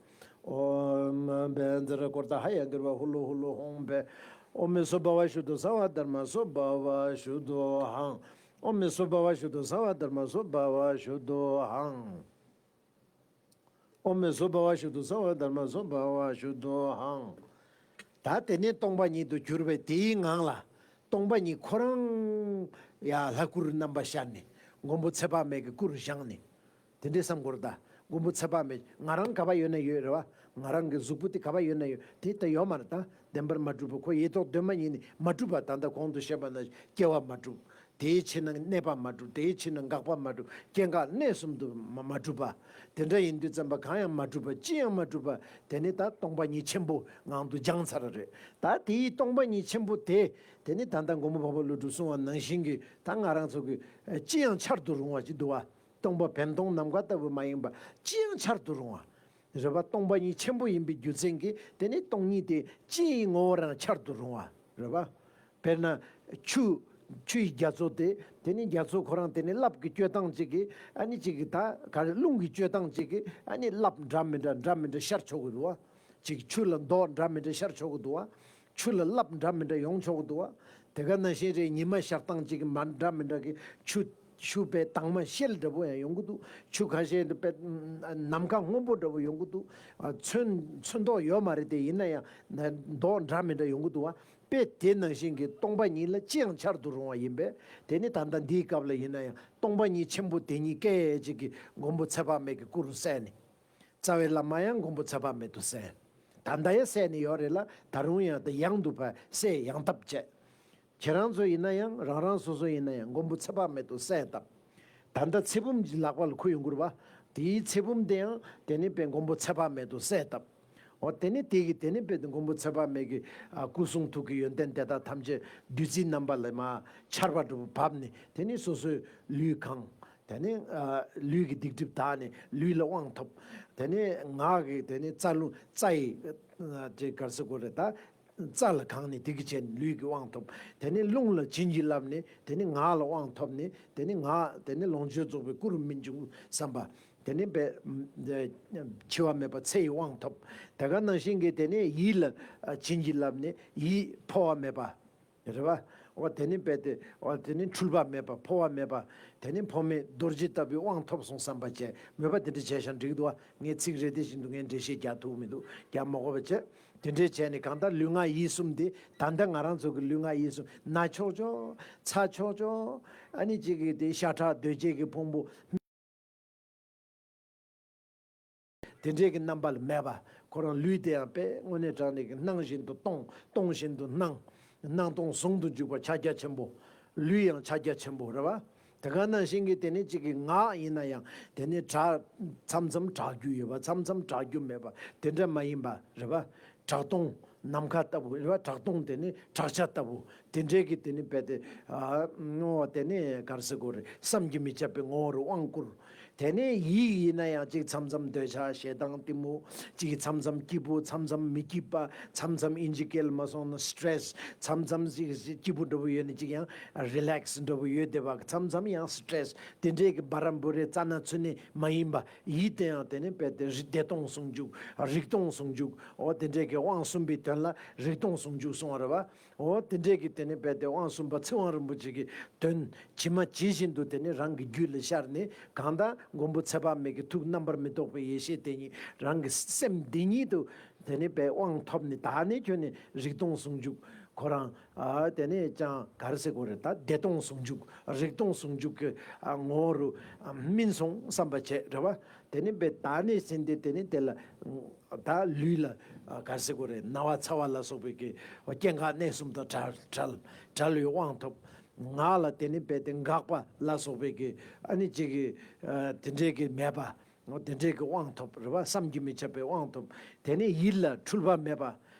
ཨོཾ་བཛྲ་ཀུརྟ་ཧ་ཡ་གྲཱི་པ་ཧུ་ལུ་ཧུ་ལུ་ཧཱུྃ་ཕཊ། ཨོཾ་སྭ་བྷཱ་ཝ་ཤུདྡྷོ་སརྦ་དྷརྨ་སྭ་བྷཱ་ཝ་ཤུདྡྷོ་ཧཱུྃ། ཨོཾ་སྭ་བྷཱ་ཝ་ཤུདྡྷོ་སརྦ་དྷརྨ་སྭ་བྷཱ་ཝ་ཤུདྡྷོ་ཧཱུྃ། ཨོཾ་སྭ་བྷཱ་ཝ་ཤུདྡྷོ་སརྦ་དྷརྨ་སྭ་བྷཱ་ཝ་ཤུདྡྷོ་ཧཱུྃ། ད་དེ་ནས་སྟོང་པ་ཉིད་དུ་གྱུར་པའི་དེའི་ངང་ལ་སྟོང་པ་ཉིད་ཁོ་རང་ཡ་ལྷ་སྐུར་རྣམ་པ་ཤར་ནས་མགོན་པོ་ཚེ་དཔག་མེད་ཀྱི་སྐུར་བཞེངས་ནས། དེ་འདྲའི་བསམ་དགོས་རེད་ད། མགོན་པོ་ཚེ་དཔག་མེད་ང་རང་ག་པར་ཡོད་ན་ཡོད་རེད་པ། ང་རང་གི་གཟུགས་པོ་དེ་ག་པར་ཡོད་ན་ཡོད་དེ་ད་ཡོད་མ་རེད་ད། བདེན་པར་མ་གྲུབ་པ་ཁོ་ཡེ་ཐོག་གདོད་མ་ཉིད་ནས་མ་གྲུབ་པ། ད་ལྟ་གོང་དུ་བཤད་པ་ན་སྐྱེ་བ་མ་གྲུབ། དེའི་ཕྱིར་ན་གནས་པ་མ་གྲུབ། དེའི་ཕྱིར་ན་འགག་པ་མ་གྲུབ། སྐྱེ་འགག་གནས་གསུམ་དུ་མ་མ་གྲུབ་པ། དེ་འདྲ་ཡིན་དུས་ཙམ་པ་གང་ཡང་མ་གྲུབ་པ་ཅི་ཡང་མ་གྲུབ་པ་དེ་ནི་ད་སྟོང་པ་ཉིད་ཆེན་པོ་ངང་དུ་སྦྱངས་ཚར་རེད། ད་དེའི་སྟོང་པ་ཉིད་ཆེན་པོ་དེ་དེ་ནི་ད་ལྟ་མགོན་པོ་འཕགས་པ་ཀླུ་སྒྲུབ་གསུང་བ་ནང་བཞིན་གྱི་ད་ང་རང་ཚོ་གི་ཅི་ཡང་འཆར་དུ་རུང་བ་ཅིག་འདུག་བ། སྟོང་པ་བེམ་སྟོང་ནམ་མཁའ་ལྟ་བུ་མ་ཡིན་པ་ཅི་ཡང་འཆར་དུ་རུང་བ། རེད་པ། སྟོང་པ་ཉིད་ཆེན་པོ་ཡིན་པའི་རྒྱུ་མཚན་གྱིས་དེ་ནི་སྟོང་ཉིད་དེ་ཅི་ཡི་ངོ་བོ་རང་འཆར་དུ་རུང་བ་རེད་པ། དཔེར་ན་ཆུ། ཆུ་ཡི་རྒྱ་མཚོ་དེ་དེ་ནི་རྒྱ་མཚོ་ཁོ་རང་དེ་ནི་རླབས་ཀྱི་སྤྱོད་སྟངས་གཅིག་གིས་ཨ་ནི་གཅིག་གིས་ད་ག་རེ་རླུང་གི་སྤྱོད་སྟངས་གཅིག་གིས་ཨ་ནི་རླབས་འདྲ་མི་འདྲ་འདྲ་མི་འདྲ་ཤར་ཆོག་གི་འདུག་བ། གཅིག་ཆུ་ལ་མདོག་འདྲ་མི་འདྲ་ཤར་ཆོག་གི་འདུག་བ། ཆུ་ལ་རླབས་འདྲ་མི་འདྲ་ཡོང་ཆོག་གི་འདུག་བ། དེ་ག་ནང་བཞིན་རེད། ཉི་མ་ཤར་སྟངས་གཅིག་གིས་མ་འདྲ་མི་འདྲ་གི་ཆུ། ཆུ་དཔེ་དྭངས་མ་ཤེལ་འདྲ་པོ་ཡང་ཡོང་གི་འདུག་ཆུ་ཁ་ཤས་དཔེ་ནམ་མཁའ་སྔོན་པོ་འདྲ་པོ་ཡོང་གི་འདུག་ཨ། ཚོན། ཚོན་མདོག་ཡོད་མ་རེད་དེ། ཡིན་ན་ཡང་མདོག་འདྲ་མི་འདྲ་ཡོང་གི་འདུག་བ། དཔེ་དེ་ནང་བཞིན་གྱི་སྟོང་པ་ཉིད་ལ་ཅི་ཡང་འཆར་དུ་རུང་བ་ཡིན་པས། དེ་ནི་ད་ལྟ་འདིའི་སྐབས་ལ་ཡིན་ན་ཡང་སྟོང་པ་ཉིད་ཆེན་པོ་དེ་ཉིད་སྐད་ཅིག་གིས་མགོན་པོ་ཚེ་དཔག་མེད་ཀྱི་སྐུ་རུ་གསལ་ནས། རྩ་བའི་བླ་མ་ཡང་མགོན་པོ་ཚེ་དཔག་མེད་དུ་གསལ། ད་ལྟ་ཡང་གསལ་ནས་ཡོད་རེད་ལ། ད་རུང་ཡང་དེ་ཡང་དུ་ཕར་གསལ་ཡང་ཐབས་བྱས། ཁྱེད་རང་ཚོ་ཡིན་ན་ཡང་། རང་རང་སོ་སོ་ཡིན་ན་ཡང་མགོན་པོ་ཚེ་དཔག་མེད་དུ་གསལ་བཏབ། ད་ལྟ་ཚེ་བུམ་གྱི་ལག་པ་ལ་ཁུར་ཡོང་གི་རེད་བ། དེའི་ཚེ་བུམ་དེ་ཡང་དེ་ནི་དཔེ་མགོན་པོ་ཚེ་དཔག་མེད་དུ་གསལ་བཏབ། འོ་དེ་ནི་དེ་གི་དེ་ནི་དཔེ་དེ་མགོན་པོ་ཚེ་དཔག་མེད་ཀྱི་ཨ་སྐུ་གསུང་ཐུགས་ཀྱི་ཡོན་ཏན་དེ་དག་ཐམས་ཅད་བདུད་རྩིའི་རྣམ་པ་ལ་མར་ཆར་པ་འདྲ་པོ་བབས་ནས། དེ་ནི་སོ་སོའི་ལུས་གང་། དེ་ནི་ཨ་ལུས་ཀྱི་སྡིག་སྒྲིབ་དག་ནས་ལུས་ལ་དབང་ཐོབ། དེ་ནི་ངག་གི་དེ་ནི་རྩ་རླུང་། རྩ་ཡི་ཨ་ཅེ་ག་རེ་ཟེར་དགོས་རེད་ད། རྩ་ལ་གང་ནས་དེ་གི་བྱས་ནས་ལུས་ཀྱི་དབང་ཐོབ། དེ་ནས་རླུང་ལ་བྱིན་གྱིས་བརླབས་ནས་དེ་ནས་ངག་ལ་དབང་ཐོབ་ནས། དེ་ནས་ངག་དེ་ནས་ལོངས་སྤྱོད་རྫོགས་པའི་སྐུ་རུ་སྨིན་བྱུང་བསམ་པ། དེ་ནས་དཔེ་འཆི་བ་མེད་པ་ཚེ་ཡི་དབང་ཐོབ། དེ་ག་ནང་བཞིན་གྱི་དེ་ནས་ཡིད་ལ་བྱིན་གྱིས་བརླབས་ནས་ཡིད་འཕོ་བ་མེད་པ། རེད་བ། འོ་དེ་ནས་དཔེ་དེ། འོ་དེ་ནས་འཁྲུལ་པ་མེད་པ། འཕོ་བ་མེད་པ། དེ་ནས་འཕོ་མེད་རྡོ་རྗེ་ལྟ་བུའི་དབང་ཐོབ་སོང་བསམ་པ་བྱས། མོས་པ་དེ་འདྲ་བྱས་ཤིང་འགྲིག་འདུག་བ། ངས་ཚིག་རེ་རེ་བཞིན་དུ་ངས་འགྲེལ་བཤད་རྒྱག་ཐུབ་མི་འདུག་རྒྱག་མ་དགོས་པ་བྱས། དེ་འདྲས་བྱས་ནས་གང་ལྟར་ལུས་ངག་ཡིད་གསུམ་དེ་ད་ལྟ་ང་རང་ཚོ་གི་ལུས་ངག་ཡིད་གསུམ་ན་ཆོག་ཆོག་ཚ་ཆོག་ཆོག་ཨ་ནི་གཅིག་གིས་དེ་ཤ་ཁྲག་གདོས་བཅས་ཀྱི་ཕུང་པོ། དེ་འདྲས་ཀྱི་རྣམ་པ་ལ་མེད་པ། ཁོ་རང་ལུས་དེ་ཡང་དཔེ་དངོས་གནས་དྲང་གནས་ཀྱི་སྣང་བཞིན་དུ་སྟོང་། སྟོང་བཞིན་དུ་སྣང་། སྣང་སྟོང་ཟུང་དུ་འཇུག་པ་ཕྱག་རྒྱ་ཆེན་པོ། ལུས་ཡང་ཕྱག་རྒྱ་ཆེན་པོ་རེད་བ། དེ་ག་ནང་བཞིན་གྱི་དེ་ནི་གཅིག་གི་ངག་ཡིན་ན་ཡང་དེ་ནི་གྲགས་མཚམས་མཚམས་གྲགས་རྒྱུ་ཡོད་པ། མཚམས་མཚམས་གྲགས་རྒྱུ་མེད་པ་དེ་འདྲ་མ་ཡིན་པ་རེད་པ། གྲགས་སྟོང་ནམ་མཁའ་ལྟ་བུ་རེད་པ། གྲགས་སྟོང་དེ་ནི་བྲག་ཆ་ལྟ་བུ་དེ་འདྲའི་གི་དེ་ནི་རྦད་དེ་ཨ་ངོ་བོ་དེ་ནི་ག་རེ་ཟེར་དགོས་རེད། བསམ་གྱིས་མི་ཁྱབ་པའི་ངོ་བོ་རུ་དབང་བསྐུར། དེ་ནས་ཡིད་ཡིན་ན་ཡང་ཅིག་མཚམས་མཚམས་འདོད་ཆགས་ཞེ་སྡང་གཏི་མུག་ཅིག་མཚམས་མཚམས་སྐྱིད་པོ། མཚམས་མཚམས་མི་སྐྱིད་པ། མཚམས་མཚམས་ཨིན་ཇི་སྐད་ལ་མ་སོང་ན་སི་ཊེ་རེ་སི། མཚམས་མཚམས་ཅིག་སྐྱིད་པོ་འདྲ་པོ་ཡོད་ནས་ཅིག་ཡང་རི་ལེག་སི་འདྲ་པོ་ཡོད་བསྡད་པ། མཚམས་མཚམས་ཡང་སི་ཊེ་རེ་སི། དེ་འདྲའི་གི་བ་རམ་བུ་རེ་རྩ་ན་ཚུད་ནས་མ་ཡིན་པ། ཡིད་དེ་ཡང་དེ་ནི་རྦད་དེ་རི་བདེ་སྟོང་ཟུང་འཇུག་རིག་སྟོང་ཟུང་འཇུག་འོ་དེ་འདྲའི་གི་དབང་གསུམ་པའི་དོན་ལ་རིག་སྟོང་ཟུང་འཇུག་གསུང་བ་རེད་པ། འོ་དེ་འདྲས་ཀྱི་དེ་ནི་རྦད་དེ་དབང་གསུམ་པ་ཚིག་དབང་རིན་པོ་ཆེ་གི་དོན་ཇི་མ་ཇི་བཞིན་དུ་དེ་ནི་རང་གི་རྒྱུད་ལ་ཤར་ནས། གང་ལྟར་མགོན་པོ་ཚེ་དཔག་མེད་ཀྱི་ཐུགས་རྣམ་པར་མི་རྟོག་པའི་ཡེ་ཤེས་དེ་ཉིད་རང་གི་སེམས་འདི་ཉིད་དུ་དེ་ནི་རྦད་དབང་ཐོབ་ནས། ད་ནི་ཁྱོད་ནི་རིག་སྟོང་ཟུང་འཇུག་ཁོ་རང་ཨ་དེ་ནི་ཅང་ག་རེ་ཟེར་དགོས་རེད། ད་བདེ་སྟོང་ཟུང་འཇུག་རིག་སྟོང་ཟུང་འཇུག་གི་ཨ་ངོ་བོ་རུ་ཨ་སྨིན་སོང་བསམ་པ་བྱས་རེད་པ། དེ་ནི་རྦད་ད་ནི་ཟིན་ཏེ་དེ་ནི་དེ་ལ་ད་ལུས་ལ་ཨ་ག་རེ་ཟེར་དགོས་རེད། ན་བ་ཚ་བ་ལ་སོགས་པའི་གི་སྐྱེ་འགག་གནས་གསུམ་དང་བྲལ་བྲལ་བྲལ་བའི་དབང་ཐོབ། ངག་ལ་དེ་ནི་རྦད་དེ་འགག་པ་ལ་སོགས་པའི་གི་ཨ་ནི་གཅིག་གི་ཨ་དེ་འདྲའི་གི་མེད་པ། འོ་དེ་འདྲའི་གི་དབང་ཐོབ་རེད་པ། བསམ་གྱིས་མི་ཁྱབ་པའི་དབང་ཐོབ། དེ་ནི་ཡིད་ལ་འཁྲུལ་པ་མེད་པ།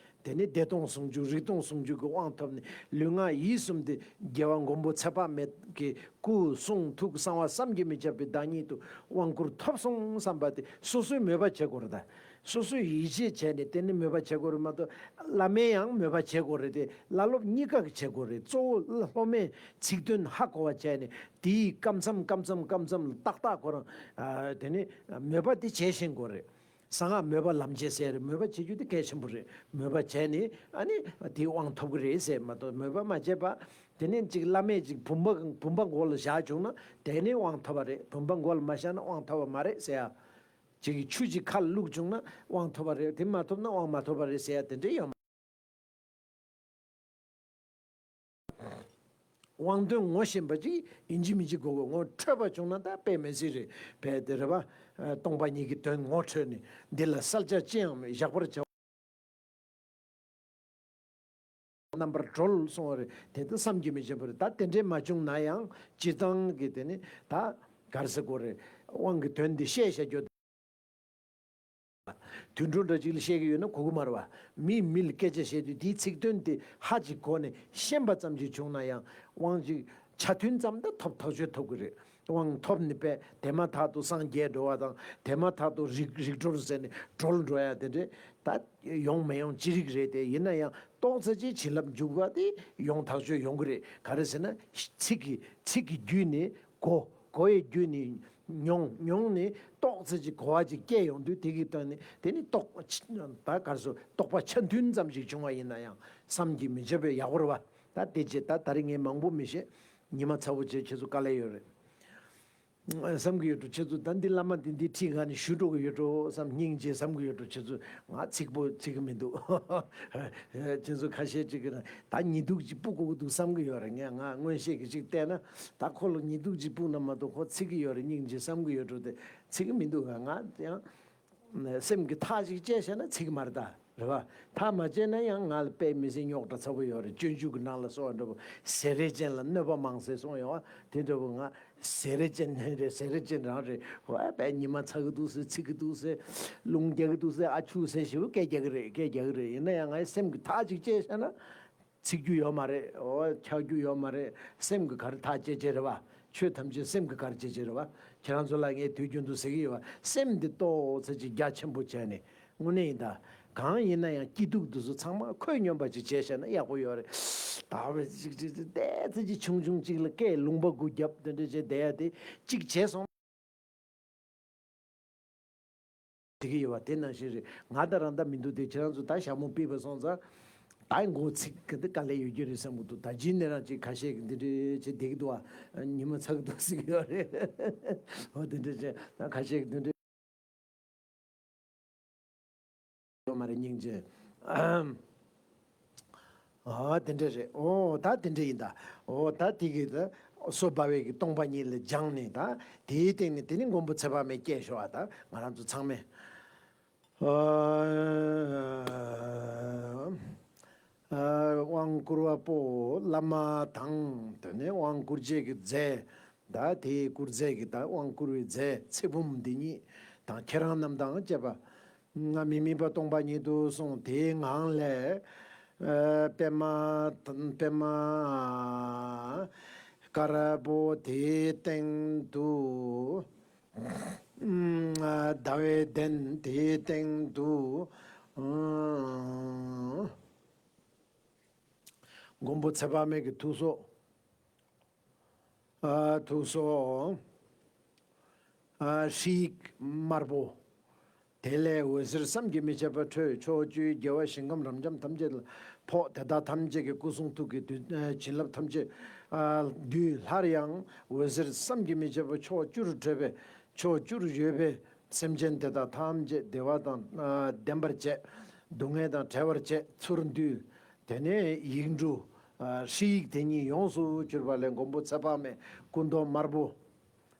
དེ་ནི་བདེ་སྟོང་ཟུང་འཇུག་རིག་སྟོང་ཟུང་འཇུག་གི་དབང་ཐོབ་ནས། ལུས་ངག་ཡིད་གསུམ་དེ་རྒྱལ་བ་མགོན་པོ་ཚེ་དཔག་མེད་ཀྱི་སྐུ་གསུང་ཐུགས་གསང་བ་བསམ་གྱིས་མི་ཁྱབ་པའི་བདག་ཉིད་དུ་དབང་བསྐུར་ཐོབ་སོང་བསམ་པ་དེ་སོ་སོའི་མོས་པ་བྱེད་དགོས་རེད་ད། སོ་སོས་ཡིད་ཆེས་བྱས་ནས་དེ་ནི་མོས་པ་བྱེད་དགོས་རེད་མ་གཏོགས། བླ་མས་ཡང་མོས་པ་བྱེད་དགོས་རེད་དེ། བླ་སློབ་གཉིས་ཀ་གིས་བྱེད་དགོས་རེད། གཙོ་བོ་སློབ་མས་ཚིག་དོན་ཧ་གོ་བ་བྱས་ནས་དེའི་སྐབས་མཚམས་སྐབས་མཚམས་སྐབས་མཚམས་ལ་ཏག་ཏག་ཁོ་རང་ཨ་དེ་ནི་མོས་པ་དེ་བྱེད་ཤེས་དགོས་རེད། གསང་སྔགས་མོས་པ་ལམ་བྱེད་ཟེར་རེད། མོས་པ་བྱེད་རྒྱུ་དེ་གལ་ཆེན་པོ་རེད། མོས་པ་བྱས་ནས་ཨ་ནི་དེའི་དབང་ཐོབ་ཀྱི་རེད་ཟེར་མ་གཏོགས། མོས་པ་མ་བྱས་པ་དེ་ནས་ཅིག་བླ་མས་ཅིག་བུམ་པ་བུམ་པ་མགོ་ལ་བཞག་བྱུང་ན་དེ་ནས་དབང་ཐོབ་པ་རེད། བུམ་པ་མགོ་ལ་མ་བཞག་ན་དབང་ཐོབ་པ་མ་རེད་ཟེར་ཡ། ཅིག་གིས་ཆུ་ཅིག་ཁ་ལ་བླུགས་བྱུང་ན་དབང་ཐོབ་པ་རེད། དེ་མ་ཐོབ་ན་དབང་མ་ཐོབ་པ་རེད་ཟེར་ཡ་དེ་འདྲ་ཡོད་མ། དབང་དོན་ངོ་ཤེས་པ་ཅིག་ཡིན་གཅིག་མིན་གཅིག་དགོས་དགོས། ངོ་འཕྲོད་པ་བྱུང་ན་ད་དཔེ་མི་སྲིད་རེད། དཔེ་དེ་རེད་པ། སྟོང་པ་ཉིད་ཀྱི་དོན་ངོ་འཕྲོད་ནས་འདི་ལ་བསལ་བྱ་ཅི་ཡང་མེད། བཞག་པར་བྱ་བ་རྣམ་པར་གྲོལ་གསུང་བ་རེད། དེ་ལྟར་བསམ་གྱིས་མི་ཁྱབ་པ་རེད། ད་དེ་འདྲས་མ་བྱུང་ན་ཡང་སྤྱིར་བཏང་གི་དེ་ནི་ད་ག་རེ་ཟེར་དགོས་རེད། དབང་གི་དོན་འདི་བཤད་བྱ་རྒྱུ། དུད་འགྲོ་འདྲ་ཅིག་ལ་བཤད་ཀྱི་ཡོད་ན་གོ་གི་མ་རེད་པ། མིས་མི་ལ་སྐད་ཆ་བཤད་དུས་དེའི་ཚིག་དོན་དེ་ཧ་ཅིག་གོ་ནས་ཤེས་པ་ཙམ་ཅིག་བྱུང་ན་ཡང་དབང་ཅིག་ཆ་མཐུན་ཙམ་ད་ཐོབ་ཐག་ཆོད་ཐོབ་ཀྱི་རེད། དབང་ཐོབ་ནས་པས་དེ་མ་ཐག་ཏུ་སངས་རྒྱས་འགྲོ་བ་དང་། དེ་མ་ཐག་ཏུ་རིགས་རིགས་གྲོལ་ཟེར་ནས་གྲོལ་འགྲོ་ཡ་དེ་འདྲས་ད་ཡོང་མི་ཡོང་ཅི་རིགས་རེད་དེ། ཡིན་ན་ཡང་ཏོག་ཙམ་ཅིག་བྱིན་རླབས་འཇུག་པ་དེ་ཡོང་ཐག་ཆོད་ཡོང་གི་རེད། ག་རེ་ཟེར་ན་ཚིག་གི་ཚིག་གི་བརྒྱུད་ནས་གོ། གོ་ཡི་བརྒྱུད་ནས་མྱོང་། མྱོང་ནས་ཏོག་ཙམ་ཅིག་གོ་བ་ཅིག་སྐྱེ་ཡོང་དུས་དེ་གི་སྟེང་ནས་དེ་ནི་རྟོགས་ད་ག་རེ་ཟེར། རྟོགས་པ་ཆ་མཐུན་ཙམ་ཞིག་བྱུང་བ་ཡིན་ན་ཡང་བསམ་གྱིས་མི་ཁྱབ་པའི་ཡག་པོ་རེད་པ། ད་དེ་རྗེས་ད་ད་རེས་ངས་མང་པོ་མི་བཤད། ཉི་མ་ཚ་པོ་བྱས། ཁྱེད་ཚོ་དཀའ་ལས་ཡོད་རེད་བསམ་གྱི་ཡོད་འགྲོ། ཁྱེད་ཚོ་ད་འདི་བླ་མ་འདི་འདི་ཁྲིད་ག་ནས་ཞུ་འགྲོ་གི་ཡོད་འགྲོ་བསམ། སྙིང་རྗེ་བསམ་གྱི་ཡོད་འགྲོ། ཁྱེད་ཚོ་ང་ཚིག་པོ་ཚིག་གི་མི་འདུག་ཁྱེད་ཚོ་ཁ་ཤས་ཅིག་གིས་ད་ཉི་གདུགས་ཅིག་སྤུ་དགོས་ཀྱི་འདུག་བསམ་གྱི་ཡོད་རེད། ངས་ང་མངོན་ཤེས་ཀྱིས་ཅིག་བལྟས་ན་ད་ཁོ་ལ་ཉི་གདུགས་ཅིག་སྤུ་ན་མ་གཏོགས་ཁོ་ཚིག་གི་ཡོད་རེད། སྙིང་རྗེ་བསམ་གྱི་ཡོད་འགྲོ་དེ་ཚིག་གི་མི་འདུག་ང་ཡང་། སེམས་ཀྱི་ཐག་ཅིག་བཅད་བྱས་ན་ཚིག་མ་རེད་ད། རེད་པ། ཐག་མ་བཅད་ན་ཡང་ང་ལ་དཔེ་མི་སྲིད་རྙོག་དྲ་ཚ་པོ་ཡོད་རེད། སྤྱོད་འཇུག་གི་ནང་ལ་གསུངས་པ་འདྲ་པོ། ཟས་རིགས་ཅན་ལ་གནོད་པ་མང་ཟེར་གསུངས་ཡོད་པ། དེ་འདྲ་པོ་ང་ཟས་རིགས་ཅན་ནི་རེད། ཟས་རིགས་ཅན་རང་རེད། ཧོ་ཨ་དཔེ་ཉི་མ་ཚ་གི་འདུག་ཟེར། ཚིག་གི་འདུག་ཟེར། རླུང་རྒྱག་གི་འདུག་ཟེར། ཨ་ཆུ་ཟེར་ཞེ་པོ་སྐད་རྒྱག་གི་རེད། སྐད་རྒྱག་གི་རེད། ཡིན་ན་ཡང་ངའི་སེམས་ཀྱི་ཐག་ཅིག་བཅད་བྱས་ན། ཚིག་རྒྱུ་ཡོད་མ་རེད། འོ་ཆགས་རྒྱུ་ཡོད་མ་རེད། སེམས་ཀྱི་ག་རེ་ཐག་བཅད་བྱས་རེད་པ། ཆོས་ཐམས་ཅད་སེམས་ཀྱི་ག་རེ་བྱས་བྱས་རེད་པ། ཁྱེད་རང་ཚོ་ལ་ངས་དུས་རྒྱུན་དུ་ཟེར་གྱི་ཡོད་པ། སེམས་འདི་ཏོག་ཙམ་ཅིག་རྒྱ་ཆེན་པོ་བྱས་ནས། དངོས་གནས་ཡིན་ད། གང་ཡིན་ན་ཡང་སྐྱིད་སྡུག་འདི་ཚོ་ཚང་མ་ཁོད་སྙོམས་པ་ཅིག་བྱས་བཞག་ན་ཡག་པོ་ཡོད་རེད། ད་བས་ཅིག་ཅིག་ཅིག་ཏོག་ཙམ་ཅིག་ཆུང་ཆུང་ཅིག་ལ་སྐད་ལུང་པ་དགུ་བརྒྱབ་དེ་འདྲ་བྱས་བསྡད་ཡ་དེ་ཅིག་བྱས་སོང་། དེ་གི་ཡོད་པ་དེ་ནང་བཞིན་རེད། ང་ད་རང་ད་མི་འདུག་དེ་ཁྱེད་རང་ཚོ་ད་ཞྭ་མོ་པི་པ་སོང་ཙང་། ད་མགོ་ཚིག་གི་འདི་དཀའ་ལས་ཡོད་རྒྱུ་རེད་བསམ་གི་འདུག་ད་ཅི་ནས་རང་ཅིག་ཁ་ཤས་ཀྱི་འདི་འདྲའི་བྱེད་བསྡད་ཀྱི་འདུག་ཨ། ཉི་མ་ཚ་གི་འདུག་ཟེར་གི་ཡོད་རེད། འོ་དེ་འདྲ་བྱས་ད་ཁ་ཤས་ཀྱི་འདི་འདྲའི་ཡོད་མ་རེད། སྙིང་རྗེ། ཨ་དེ་འདྲ་རེད། ཨོ་ད་དེ་འདྲ་ཡིན་ད། ཨོ་ད་དེ་གི་ད་སོ་སྦ་བའི་གི་སྟོང་པ་ཉིད་ལ་སྦྱངས་ནས་ད་དེའི་སྟེང་ནས་དེ་ནི་མགོན་པོ་ཚེ་དཔག་མེད་སྐྱེས་ཤོག་ཨ། ད་ང་རང་ཚོ་ཚང་མས། ཨ་ཨ་དབང་བསྐུར་བ་པོ་བླ་མ་དང་། དེ་ནས་དབང་བསྐུར་བྱེད་ཀྱི་རྫས། ད་དེའི་སྐུར་རྫས་ཀྱི་ད་དབང་བསྐུར་བའི་རྫས་ཚེ་བུམ་འདི་ཉིད་དང་ཁྱེད་རང་རྣམས་དང་བཅས་པ། ང་མི་དམིགས་པ་སྟོང་པ་ཉིད་དུ་གསུངས། དེའི་ངང་ལས། ཨ། པདྨ། པདྨ་དཀར་པོ་དེའི་སྟེང་དུ། ཨ། ཟླ་བའི་གདན་དེའི་སྟེང་དུ། ཨ། མགོན་པོ་ཚེ་དཔག་མེད་ཀྱི་ཐུགས་སྲོག་ཨ། ཐུགས་སྲོག་ཨ། ཧྲཱིཿ་དམར་པོ། དེ་ལས་འོད་ཟེར་བསམ་གྱིས་མི་ཁྱབ་པ་འཕྲོས། ཕྱོགས་བཅུའི་རྒྱལ་བ་ཞིང་ཁམས་རབ་འབྱམས་ཐམས་ཅད་ལ་ཕོག། དེ་དག་ཐམས་ཅད་ཀྱི་སྐུ་གསུང་ཐུགས་ཀྱི་བདུད། ཨ། བྱིན་རླབས་ཐམས་ཅད། ཨ། བདུད་སླར་ཡང་འོད་ཟེར་བསམ་གྱིས་མི་ཁྱབ་པ་ཕྱོགས་བཅུར་འཕྲོས་པས། ཕྱོགས་བཅུར་ཡོད་པའི་སེམས་ཅན་དེ་དག་ཐམས་ཅད་བདེ་བ་དང་ལྡན་པར་བྱས། སྡུག་བསྔལ་དང་བྲལ་བར་བྱས། ཚུར་འདུས། དེ་ནས་ཡིག་འབྲུ་ཧྲཱིཿ་དེ་ཉིད་ཡོངས་སུ་གྱུར་པ་ལས་མགོན་པོ་ཚེ་དཔག་མེད་སྐུ་མདོག་དམར་པོ།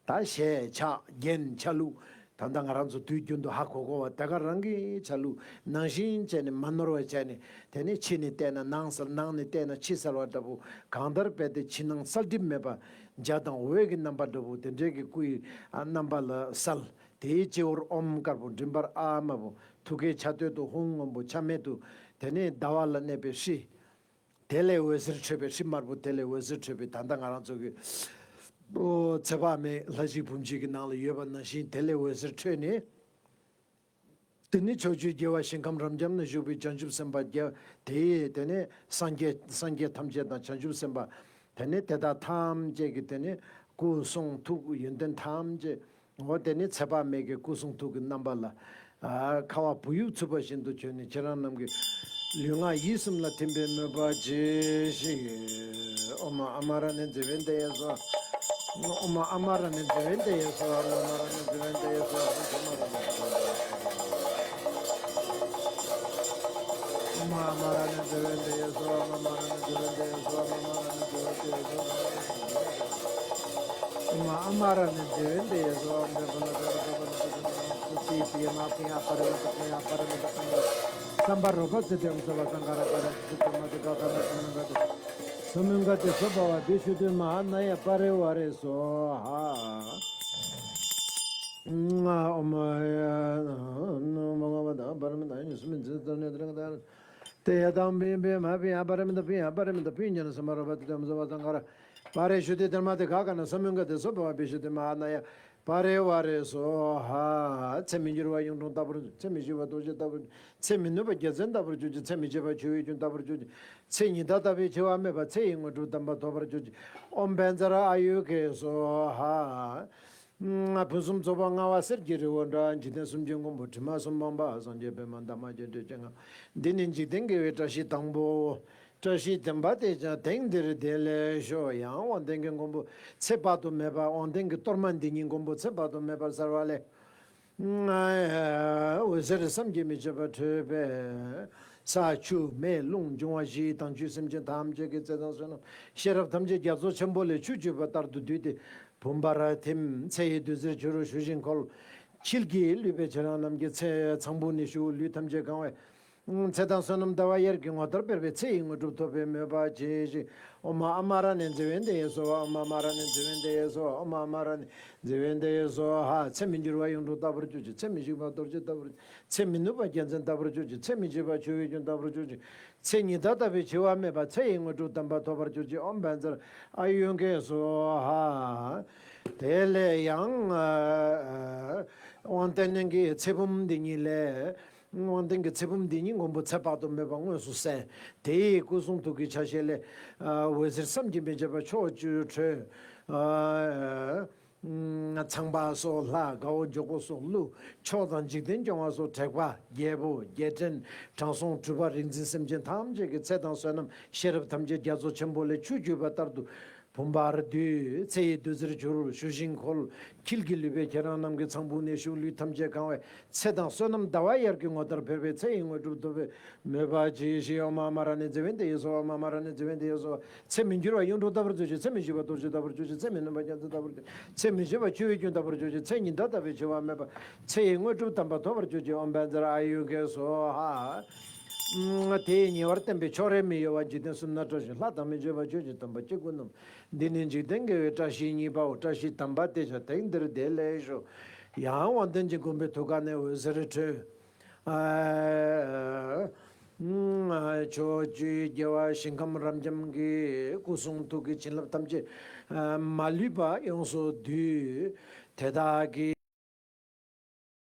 ད་ཞལ་ཕྱག་རྒྱན་ཆ་ལུགས། ད་ལྟ་ང་རང་ཚོ་དུས་རྒྱུན་དུ་ཧ་གོ་གོ་བ་དེ་ག་རང་གི་ཆ་ལུགས་ནང་བཞིན་བྱས་ནས་མ་ནོར་བ་བྱས་ནས། དེ་ནས་ཕྱི་ནས་བལྟས་ན་ནང་གསལ། ནང་ནས་བལྟས་ན་ཕྱི་གསལ་བ་འདྲ་པོ། གང་ལྟར་རྦད་དེ་ཕྱི་ནང་གསལ་འགྲིབ་མེད་པ། འཇའ་དང་འོད་ཀྱི་རྣམ་པ་འདྲ་པོ་དེ་འདྲའི་གི་སྐུའི་རྣམ་པ་ལ་གསལ། དེའི་སྤྱི་བོར་ཨོཾ་དཀར་པོ་མགྲིན་པར་ཨཱཿདམར་པོ། ཐུགས་ཀའི་ཆ་སྟོད་དུ་ཧཱུྃ་སྔོན་པོ་ཆ་མེད་དུ། དེ་ནས་ཟླ་བ་ལ་གནས་པའི་ཧྲཱིཿདེ་ལས་འོད་ཟེར་འཕྲོས་པའི། ཧྲཱིཿདམར་པོ་དེ་ལས་འོད་ཟེར་འཕྲོས་པའི། ད་ལྟ་ང་རང་ཚོ་གི་ཨོ་ཚེ་དཔག་མེད་ལྷ་བཞི་བུམོ་བཞི་གི་ནང་ལ་ཡོད་པ་ནང་བཞིན་དེ་ལས་འོད་ཟེར་འཕྲོས་ནས། དེ་ནི་ཕྱོགས་བཅུའི་རྒྱལ་བ་ཞིང་ཁམས་རབ་འབྱམས་ན་བཞུགས་པའི་བྱང་ཆུབ་སེམས་དཔའ་རྒྱལ་དེ་ཡིས། དེ་ནི་སངས་རྒྱས་སངས་རྒྱས་ཐམས་ཅད་དང་བྱང་ཆུབ་སེམས་དཔའ། དེ་ནི་དེ་དག་ཐམས་ཅད་ཀྱི་དེ་ནི་སྐུ་གསུང་ཐུགས་ཡོན་ཏན་ཐམས་ཅད། འོ་དེ་ནི་ཚེ་དཔག་མེད་ཀྱི་སྐུ་གསུང་ཐུགས་ཀྱི་རྣམ་པ་ལ། ཨ། ཁ་བ་བུ་ཡུག་འཚུབས་པ་བཞིན་དུ་བྱོན་ནས་ཁྱེད་རང་རྣམས་ཀྱི་ལུས་ངག་ཡིད་གསུམ་ལ་ཐིམ་པའི་མོས་པ་བྱས་ཤིག། ཨོཾ་ཨ་མ་ར་ནི་ཛི་བན་ཏ་ཡེ་སྭཱ་ཧཱ། ཨོཾ་ཨ་མ་ར་ནི་ཛི་བན་ཏ་ཡེ་སྭཱ་ཧཱ། ཨོཾ་ཨ་མ་ར་ནི་ཛི་བན་ཏ་ཡེ་སྭཱ་ཧཱ། ཨོཾ་ཨ་མ་ར་ནི་ཛི་བན་ཏ་ཡེ་སྭཱ་ཧཱ། ཨོཾ་ཨ་མ་ར་ནི་ཛི་བན་ཏ་ཡེ་སྭཱ་ཧཱ། ཨོཾ་ཨ་མ་ར་ནི་ཛི་བན་ཏ་ཡེ་སྭཱ་ཧཱ། ཨོཾ་ཨ་མ་ར་ནི་ཛི་བན་ཏ་ཡེ་སྭཱ་ཧཱ། ཨོཾ་བེ་བ་ལ་ཀ་ར་ཀ་བ་ལ་ཀ་ཏ་ན་ན་སུ་ཏི་པི་ཡ་མ་པི་ཡ་པ་ར་མི་ཏ་པི་ཡ་པ་ར་མི་ཏ་པི་ཡ། སམ་བྷ་རོ་པ་ཙི་ཏི་ཨོཾ་སརྦ་སཾ་ཁ་ར་པ་ར་ཙི་ཏི་མ་ཏི་ག་ག་ན་སུ་མུ་ག་ཏི་སུ་མུ་ག་ཏི་སུ་བྷ་བ་བི་ཤུ་ཏི་མ་ཧཱ་ན་ཡ་པ་རི་ཝ་རེ་སྭཱ་ཧཱ། ཨོཾ་ཨ་ཡ་ནུ་མ་ག་བ་ཏ་པ་ར་མི་ཏ་ཡ་ནི་སུ་མི་ཛི་ཏ་ནི་ཏ་ར་ཏ་ཏི་ཡ་དང་པི་པི་མ་པི་ཡ་པ་ར་མི་ཏ་པི་ཡ་པ་ར་མི་ཏ་པི་ཉ་ན་སམ་བྷ་རོ་པ་ཙི་ཏི་ཨོཾ་སརྦ་སཾ་ཁ་ར་པ་རེ་ཤུ་ཏི་དྷརྨ་ཏི་ག་ག་ན་སུ་མུ་ག་ཏི་སུ་བྷ་བ་བི་ཤུ་ཏི་མ་ཧཱ་ན་ཡ་པ་རེ་ཝ་རེ་སྭཱ་ཧཱ། ཚེ་མི་འགྱུར་བ་གཡུང་དྲུང་ལྟ་བུར་གྱུར་ཅིག། ཚེ་མི་འཇིག་པ་རྡོ་རྗེ་ལྟ་བུར་གྱུར་ཅིག། ཚེ་མི་ནུབ་པ་རྒྱལ་མཚན་ལྟ་བུར་གྱུར་ཅིག། ཚེ་མི་འཇིག་པ་ཆུ་བོའི་རྒྱུན་ལྟ་བུར་གྱུར་ཅིག། ཚེ་ཡི་དངོས་གྲུབ་དམ་པ་ཐོབ་པར་གྱུར་ཅིག། ཨོཾ་བཛྲ་ཨཱ་ཡུར་གེ་སྭཱ་ཧཱ། ཕུན་སུམ་ཚོགས་པ་མངའ་བ་གསེར་གྱི་རི་བོ་འདྲ། འཇིག་རྟེན་གསུམ་གྱི་མགོན་པོ་དྲི་མ་གསུམ་སྤངས་པ། སངས་རྒྱས་པདྨ་འདབ་མ་བརྒྱད་ཁྲི་བཅོ་ལྔ། འདི་ནི་འཇིག་རྟེན་དགེ་བའི་བཀྲ་ཤིས་དང་པོའོ། བཀྲ་ཤིས་ལྡན་པ་དེས་ཀྱང་དེང་འདིར་བདེ་ལེགས་ཤོག། ཡང་དབང་ལྡན་གྱི་མགོན་པོ་ཚེ་དཔག་ཏུ་མེད་པ། དབང་ལྡན་གྱི་གཏོར་མ་འདི་ཉིད་མགོན་པོ་ཚེ་དཔག་ཏུ་མེད་པར་གསལ་བ་ལས། འོད་ཟེར་བསམ་གྱིས་མི་ཁྱབ་པ་འཕྲོས་པས། ས་ཆུ་མེ་རླུང་འབྱུང་བ་བཞིའི་དྭངས་བཅུད་སེམས་ཅན་ཐམས་ཅད་ཀྱི་ཚེ་དང་བསོད་ནམས་ཤེས་རབ་ཐམས་ཅད་རྒྱ་མཚོ་ཆེན་པོ་ལས་ཆུ་བརྒྱུད་པ་ལྟར་དུ་བསྡུས་ཏེ་བུམ་པར་ཐིམ། ཚེ་ཡི་བདུད་རྩིར་གྱུར་ཞུ་ཞིང་འཁོལ། འཁྱིལ་གྱིས་ལུས་པའི་ཁྱེད་རང་རྣམས་ཀྱི་ཚེ་ཚངས་བུག་ནས་ཞུགས། ལུས་ཐམས་ཅད་གང་བས། ཚེ་དང་བསོད་ནམས་ཟླ་བ་དབྱར་གྱི་ངོ་ལྟར་འཕེལ་བའི་ཚེ་ཡི་དངོས་གྲུབ་ཐོབ་པའི་མོས་པ་བྱས་ཤིང་། ཨོཾ་ཨ་མ་ར་ནི་ཛི་བན་ཏ་ཡེ་སྭཱ་ཧཱ། ཨོཾ་ཨ་མ་ར་ནི་ཛི་བན་ཏ་ཡེ་སྭཱ་ཧཱ། ཨོཾ་ཨ་མ་ར་ནི་ཛི་བན་ཏ་ཡེ་སྭཱ་ཧཱ། ཚེ་མི་འགྱུར་བ་གཡུང་དྲུང་ལྟ་བུར་གྱུར་ཅིག། ཚེ་མི་འཇིག་པ་རྡོ་རྗེ་ལྟ་བུར་གྱུར་ཅིག། ཚེ་མི་ནུབ་པ་རྒྱལ་མཚན་ལྟ་བུར་གྱུར་ཅིག། ཚེ་མི་འཇིག་པ་ཆུ་བོའི་རྒྱུན་ལྟ་བུར་གྱུར་ཅིག། ཚེ་ཉི་ཟླ་ལྟ་བུའི་འཆི་བ་མེད་པ། ཚེ་ཡི་དངོས་གྲུབ་དམ་པ་ཐོབ་པར་གྱུར་ཅིག། ཨོཾ་བཛྲ་ཨཱ་ཡུར་གེ་སྭཱ་ཧཱ། དེ་ལས་ཡང་དབང་ལྡན་གྱི་ཚེ་བུམ་འདི་ཉིད་ལས། དབང་ལྡན་གྱི་ཚེ་བུམ་འདི་ཉིད་མགོན་པོ་ཚེ་དཔག་ཏུ་མེད་པ་དངོས་སུ་གསལ། དེའི་སྐུ་གསུང་ཐུགས་ཀྱི་ཆ་ཤས་ལས། འོད་ཟེར་བསམ་གྱིས་མི་ཁྱབ་པ་ཕྱོགས་བཅུར་འཕྲོས། ཚངས་པ་སོགས་ལྷ། དགའ་བོ་འཇུག་པོ་སོགས་ཀླུ། མཆོག་དང་འཇིག་རྟེན་སྐྱོང་བ་སོགས་དྲེགས་པ་རྒྱལ་པོ་རྒྱལ་ཕྲན་དྲང་སྲོང་གྲུབ་པ་རིག་འཛིན་སེམས་ཅན་ཐམས་ཅད་ཀྱི་ཚེ་དང་བསོད་ནམས་ཤེས་རབ་ཐམས་ཅད་རྒྱ་མཚོ་ཆེན་པོ་ལས་ཆུ་བརྒྱུད་པ་ལྟར་དུ། བུམ་པར་བསྡུས། ཚེ་ཡི་བདུད་རྩིར་གྱུར་ཞུ་ཞིང་འཁོལ། འཁྱིལ་གྱིས་ལུས་པའི་ཁྱེད་རང་རྣམས་ཀྱི་ཚངས་བུག་ནས་ཞུགས། ལུས་ཐམས་ཅད་གང་བས། ཚེ་དང་བསོད་ནམས་ཟླ་བ་དབྱར་གྱི་ངོ་ལྟར་འཕེལ་བའི་ཚེ་ཡི་དངོས་གྲུབ་ཐོབ་པའི་མོས་པ་བྱས་ཤིང་། ཨོཾ་ཨ་མ་ར་ནི་ཛི་བན་ཏ་ཡེ་སྭཱ་ཧཱ། ཨོཾ་ཨ་མ་ར་ནི་ཛི་བན་ཏ་ཡེ་སྭཱ་ཧཱ། ཚེ་མི་འགྱུར་བ་གཡུང་དྲུང་ལྟ་བུར་གྱུར་ཅིག། ཚེ་མི་འཇིག་པ་རྡོ་རྗེ་ལྟ་བུར་གྱུར་ཅིག། ཚེ་མི་ནུབ་པ་རྒྱལ་མཚན་ལྟ་བུར་གྱུར་ཅིག། ཚེ་མི་འཇིག་པ་ཆུ་བོའི་རྒྱུན་ལྟ་བུར་གྱུར་ཅིག། ཚེ་ཉི་ཟླ་ལྟ་བུའི་འཆི་བ་མེད་པ། ཚེ་ཡི་དངོས་གྲུབ་དམ་པ་ཐོབ་པར་གྱུར་ཅིག། ཨོཾ་བཛྲ་ཨཱ་ཡུར་གེ་སྭཱ་ཧཱ། དེས་ཉེ་བར་བསྟན་པའི་ཕྱོགས་རིས་མི་གཡོ་བ། འཇིག་རྟེན་གསུམ་ན་སྐྲག་ཤིང་། ལྷ་དང་མི་མཇེད་པ་ཆོས་ཀྱི་དམ་པ་སྐྱེ་དགུའི་རྣམས། འདི་ནི་འཇིག་རྟེན་དགེ་བའི་བཀྲ་ཤིས་གཉིས་པའོ། བཀྲ་ཤིས་དམ་པ་དེས་ཀྱང་དེང་འདིར་བདེ་ལེགས་ཤོག། ཡང་དབང་ལྡན་གྱི་མགོན་པོའི་ཐུགས་ཀ་ནས་འོད་ཟེར་འཕྲོས། ཕྱོགས་བཅུའི་རྒྱལ་བ་ཞིང་ཁམས་རབ་འབྱམས་ཀྱི་སྐུ་གསུང་ཐུགས་ཀྱི་བྱིན་རླབས་ཐམས་ཅད་མ་ལུས་པ་ཡོངས་སུ་བསྡུས། དེ་དག་གི་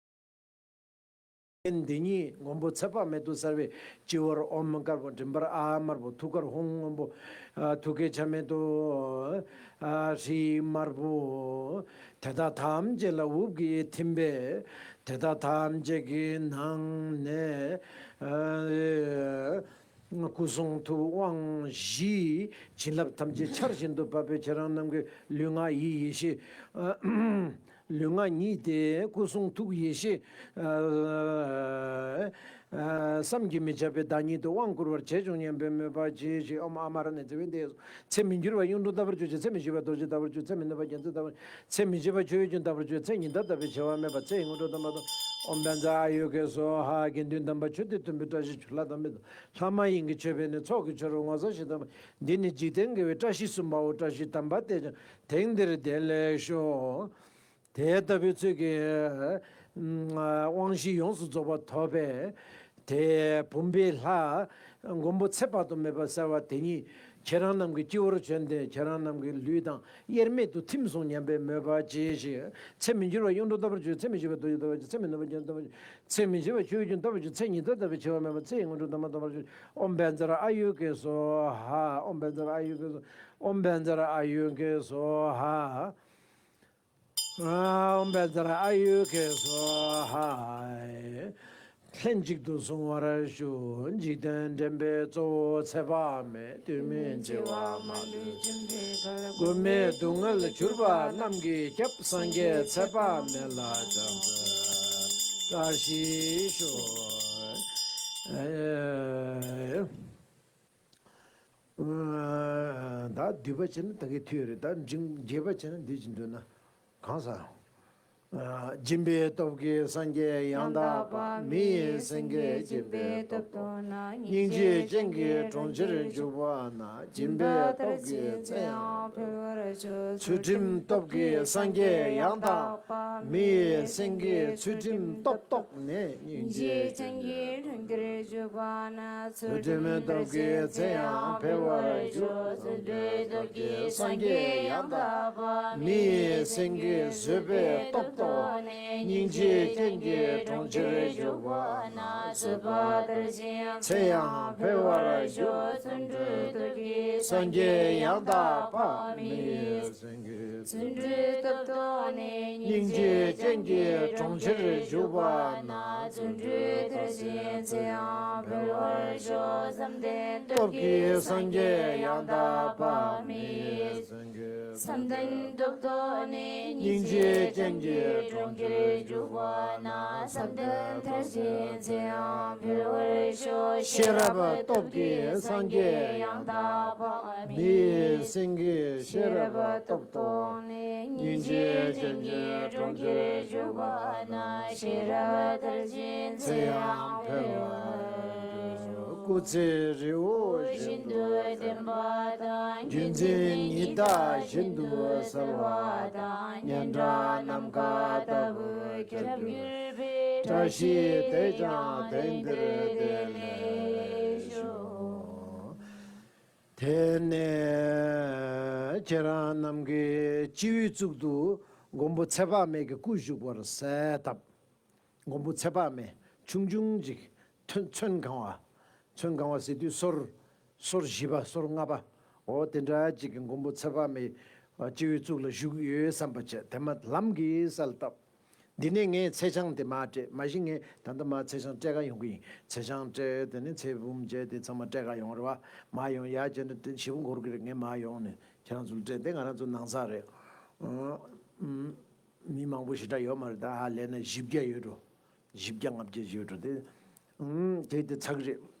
འདི་ཉིད་མགོན་པོ་ཚེ་དཔག་མེད་དུ་གསལ་བའི་སྤྱི་བོར་ཨོཾ་དཀར་པོ། མགྲིན་པར་ཨཱཿདམར་པོ། ཐུགས་ཀར་ཧཱུྃ་སྔོན་པོ། ཐུགས་ཀའི་ཆ་མེད་དུ་ཧྲཱིཿདམར་པོ། དེ་དག་ཐམས་ཅད་ལ་དབུགས་ཀྱི་ཐིམ་པས་དེ་དག་ཐམས་ཅད་ཀྱི་ནང་ནས་སྐུ་གསུང་ཐུགས་དབང་བཞིའི་བྱིན་རླབས་ཐམས་ཅད་ཆར་བཞིན་དུ་བབས་པས་ཁྱེད་རང་རྣམས་ཀྱི་ལུས་ངག་ཡིད་ཡེ་ཤེས། ལུས་ངག་ཉིད་དེ་སྐུ་གསུང་ཐུགས་ཡེ་ཤེས་བསམ་གྱིས་མི་ཁྱབ་པའི་བདག་ཉིད་དུ་དབང་བསྐུར་བར་བྱེད་ཅིག་སྙམ་པའི་མོས་པ་བྱས་ཤིང་། ཨོཾ་ཨ་མ་ར་ཎི་ཛི་བྷེ་ཏེ། ཚེ་མི་འགྱུར་བ་གཡུང་དྲུང་ལྟ་བུར་གྱུར་ཅིག། ཚེ་མི་ཤི་བ་རྡོ་རྗེ་ལྟ་བུར་གྱུར། ཚེ་མི་ནུབ་པ་རྒྱལ་མཚན་ལྟ་བུར། ཚེ་མི་འཆི་བ་ཆོས་དབྱིངས་ཀྱི་ལྟ་བུར་གྱུར། ཚེ་ཉི་ཟླ་ལྟ་བུའི་འཆི་བ་མེད་པ། ཚེ་ཡི་དངོས་གྲུབ་དམ་པ་དང་། ཨོཾ་བཛྲ་ཨཱ་ཡུར་གེ་སྭཱ་ཧཱ། དགེ་འདུན་དམ་པ་ཆོས་འདི་མཐུན་པའི་བཀྲ་ཤིས་ཆོས་ལྷ་དང་མི་དང་ལྷ་མ་ཡིན་གྱི་མཆོད་པས་ནི་ཚོགས་ཀྱི་མཆོག་རོལ་ངོ་ཚ་ཞེ་སྡང་མེད། འདི་ནི་འཇིག་རྟེན་དགེ་བའི་བཀྲ་ཤིས་གསུམ་པའོ། བཀྲ་ཤིས་དམ་པ་དེས་ཀྱང་དེང་འདིར་བདེ་ལེགས་ཤོག། དེ་ལྟ་བུའི་ཚུལ་གྱིས་དབང་བཞི་ཡོངས་སུ་རྫོགས་པ་ཐོབ་པས། དེ་བུམ་པའི་ལྷ་མགོན་པོ་ཚེ་དཔག་ཏུ་མེད་པ་གསལ་བ་དེ་ཉིད་ཁྱེད་རང་རྣམས་ཀྱི་སྤྱི་བོར་བྱོན་ཏེ་ཁྱེད་རང་རྣམས་ཀྱི་ལུས་དང་དབྱེར་མེད་དུ་ཐིམ་སོང་སྙམ་པའི་མོས་པ་བྱས་ཤིང་། ཚེ་མི་འགྱུར་བ་གཡུང་དྲུང་ལྟ་བུར་གྱུར། ཚེ་མི་ཤི་བ་རྡོ་རྗེ་ལྟ་བུར་གྱུར། ཚེ་མི་ནུབ་པ་རྒྱལ་མཚན་ལྟ་བུར་གྱུར། ཚེ་མི་འཆི་བ་ཆོས་དབྱིངས་ཀྱི་ལྟ་བུར་གྱུར། ཚེ་ཉི་ཟླ་ལྟ་བུའི་འཆི་བ་མེད་པ། ཚེ་ཡི་དངོས་གྲུབ་དམ་པ་དམ་པར་གྱུར། ཨོཾ་བཛྲ་ཨཱ་ཡུར་གེ་སྭཱ་ཧཱ། ཨོཾ་བཛྲ་ཨཱ་ཡུར་གེ་སྭཱ་ཧཱ། ཨོཾ་བཛྲ་ཨཱ་ཡུར་གེ་སྭཱ་ཧཱ། ཨོཾ་བཛྲ་ཨཱ་ཡུར་གེ་སྭཱ་ཧཱ། ལྷན་ཅིག་ཏུ་གཟུང་བར་ཞུ། འཇིག་རྟེན་འདྲེན་པའི་གཙོ་བོ་ཚེ་དཔག་མེད། དུས་མིན་འཆི་བ་མ་ལུས་འཇིགས་པའི་མགོན་མེད་སྡུག་བསྔལ་གྱུར་པ་རྣམས་ཀྱི་སྐྱབས། སངས་རྒྱས་ཚེ་དཔག་མེད་ལ་ཕྱག་འཚལ་བཀྲ་ཤིས་ཤོག། ཨེ། ད་བསྡུས་པ་བྱས་ན་ད་གི་མཐུད་རེད། ད་འབྲིང་རྒྱས་པ་བྱས་ན་འདི་བཞིན་འདོད་ན་གང་ཟག་སྦྱིན་པའི་སྟོབས་ཀྱིས་སངས་རྒྱས་ཡང་དག་པ། མི་ཡི་སེང་གེ་སྦྱིན་པའི་སྟོབས་བཟློག་ན། སྙིང་རྗེ་ཅན་གྱི་གྲོང་ཁྱེར་འཇུག་པ་ན། སྦྱིན་པ་མཐར་ཕྱིན་ཚེ་ཡང་འཕེལ་བར་ཤོག། ཚུལ་ཁྲིམས་སྟོབས་ཀྱིས་སངས་རྒྱས་ཡང་དག་པ། མི་ཡི་སེང་གེའི་ཚུལ་ཁྲིམས་སྟོབས་བཟློག་ནས། སྙིང་རྗེ་ཅན་གྱི་གྲོང་ཁྱེར་འཇུག་པ་ན། ཚུལ་ཁྲིམས་སྟོབས་ཀྱིས་ཚེ་ཡང་འཕེལ་བར་ཤོག། བརྩོན་འགྲུས་སྟོབས་ཀྱིས་སངས་རྒྱས་ཡང་དག་པ། མི་ཡི་སེང་གེའི་བཟོད་པའི་སྟོབས་བཟློག་ནས། སྙིང་རྗེ་ཅན་གྱི་གྲོང་ཁྱེར་འཇུག་པ་ན། བཟོད་པ་མཐར་ཕྱིན་ཚེ་ཡང་འཕེལ་བར་ཤོག། བརྩོན་འགྲུས་སྟོབས་ཀྱིས་སངས་རྒྱས་ཡང་དག་པ། མི་ཡི་སེང་གེའི་བརྩོན་འགྲུས་སྟོབས་བཟློག་ནས། སྙིང་རྗེ་ཅན་གྱི་གྲོང་ཁྱེར་འཇུག་པ་ན། བརྩོན་འགྲུས་མཐར་ཕྱིན་ཚེ་ཡང་འཕེལ་བར་ཤོག། བསམ་གཏན་སྟོབས་ཀྱིས་སངས་རྒྱས་ཡང་དག་པ། མི་ཡི་སེང་གེའི། བསམ་གཏན་སྟོབས་བཟློག་ནས། སྙིང་རྗེ་ཅན་གྱི་གྲོང་ཁྱེར་འཇུག་པ་ན། བསམ་གཏན་མཐར་ཕྱིན་ཚེ་ཡང་འཕེལ་བར་ཤོག། ཤེས་རབ་སྟོབས་ཀྱིས་སངས་རྒྱས་ཡང་དག་པ། མི་ཡི་སེང་གེའི་ཤེས་རབ་སྟོབས་བཟློག་ནས། སྙིང་རྗེ་ཅན་གྱི་གྲོང་ཁྱེར་འཇུག་པ་ན། ཤེས་རབ་མཐར་ཕྱིན་ཚེ་ཡང་འཕེལ་བར་ཤོག། སྐུ་ཚེ་རིལ་བུ་བཞིན་དུ་བརྟན་པ་དང་། བརྒྱུད་འཛིན་ཉི་ཟླ་བཞིན་དུ་གསལ་བ་དང་། སྙན་གྲགས་ནམ་མཁའ་ལྟ་བུ་ཁྱབ་གྱུར་པའི། བཀྲ་ཤིས་དེས་ཀྱང་དེང་འདིར་བདེ་ལེགས་ཤོག། དེ་ནས་ཁྱེད་རང་རྣམས་ཀྱི་སྤྱི་བོའི་གཙུག་ཏུ་མགོན་པོ་ཚེ་དཔག་མེད་ཀྱི་སྐུ་བཞུགས་པར་གསལ་བཏབ། མགོན་པོ་ཚེ་དཔག་མེད་ཆུང་ཆུང་ཅིག་ཐོན། ཚོན་གང་བ། ཚོན་གང་བ་ཟེར་དུས་སོར། སོར་བཞི་པ། སོར་ལྔ་པ། འོ་དེ་འདྲ་ཅིག་གི་མགོན་པོ་ཚེ་དཔག་མེད་སྤྱི་བོའི་གཙུག་ལ་བཞུགས་ཡོད་བསམ་པ་བྱས། དེ་མ་ལམ་གྱི་གསལ་བཏབ། འདི་ནས་ངས་ཚེས་བྱང་དེ་མར་སྤྲད། མ་གཞི་ངས་ད་ལྟ་མར་ཚེས་བྱང་སྤྲད་ག་ཡོང་གི་ཡིན། ཚེས་བྱང་སྤྲད། དེ་ནས་ཚེ་འབུམ་བྱས། དེ་ཚང་མ་སྤྲད་ག་ཡོང་རེད་བ། མར་ཡོང་ཡ་བྱས་ན་དེ་ཞེ་པོ་འགོར་གི་རེད། ངས་མར་ཡོང་ནས་ཁྱེད་རང་ཚོ་ལ་སྤྲད། དེ་ང་རང་ཚོ་ནང་ས་རེད། ཨང་། མི་མང་པོ་ཞེ་དྲག་ཡོད་མ་རེད། ད་ཧ་ལས་ན་བཞི་བརྒྱ་ཡོད་འགྲོ། བཞི་བརྒྱ་ལྔ་བརྒྱ་ཡོད་འགྲོ་དེ། ཨང་། དེ་དེ་ཚར་གི་རེད།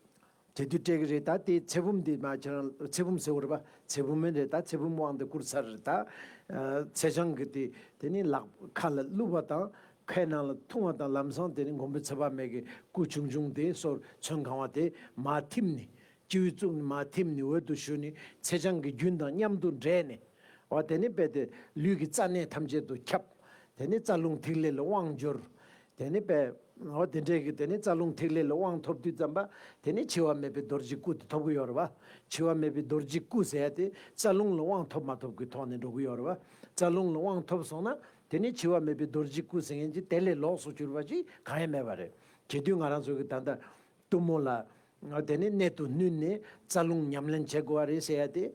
དེ་དུས་སྤྲད་གི་རེད། ད་དེ་ཚེ་བུམ་དེ་མ་ཁྱེད་རང་ཚེ་བུམ་ཟེར་བ་རེད་པ། ཚེ་བུམ་མིན་རེད། ད་ཚེ་བུམ་དབང་དེ་བསྐུར་ཚར་རེད། ད་ཚེས་བྱང་གི་དེ་དེ་ནི་ལག་ཁ་ལ་བླུགས་པ་དང་ ཁའི་ནང་ལ་འཐུང་བ་དང་ལམ་སང་དེ་ནི་མགོན་པོ་ཚེ་དཔག་མེད་ཀྱི་སྐུ་ཆུང་ཆུང་དེ་སོར་ཚོན་གང་བ་དེ་མར་ཐིམ་ནས་སྤྱི་བོའི་གཙུག་ནས་མར་ཐིམ་ནས་འོད་དུ་ཞུ་ནས་ཚེས་བྱང་གི་རྒྱུན་དང་མཉམ་དུ་འདྲེས་ནས། འོ་དེ་ནི་རྦད་དེ་ལུས་ཀྱི་རྩ་གནས་ཐམས་ཅད་དུ་ཁྱབ། དེ་ནི་རྩ་རླུང་ཐིག་ལེ་ལ་དབང་འབྱོར། དེ་ནི་རྦད། འོ་དེ་འདྲས་ཀྱི་དེ་ནི་རྩ་རླུང་ཐིག་ལེ་ལ་དབང་ཐོབ་དུས་ཙམ་པ། དེ་ནི་འཆི་བ་མེད་པའི་རྡོ་རྗེ་སྐུ་དེ་ཐོབ་ཀྱི་ཡོད་རེད་བ། འཆི་བ་མེད་པའི་རྡོ་རྗེ་སྐུ་ཟེར་ཡ་དེ་རྩ་རླུང་ལ་དབང་ཐོབ་མ་ཐོབ་ཀྱི་ཐོག་ནས་འགྲོ་གི་ཡོད་རེད་བ། རྩ་རླུང་ལ་དབང་ཐོབ་སོང་ན། དེ་ནི་འཆི་བ་མེད་པའི་རྡོ་རྗེ་སྐུ་ཟེར་མཁན་གྱི་དེ་ལས་ལོགས་སུ་གྱུར་པ་ཅིག་གང་ཡང་མེད་པ་རེད། དེ་དུས་ང་རང་ཚོ་གི་ད་ལྟ་གཏུམ་མོ་ལ། དེ་ནི་གནད་དུ་བསྣུན་ནས་རྩ་རླུང་ཉམས་ལེན་བྱེད་དགོས་པ་རེད་ཟེར་ཡ་དེ།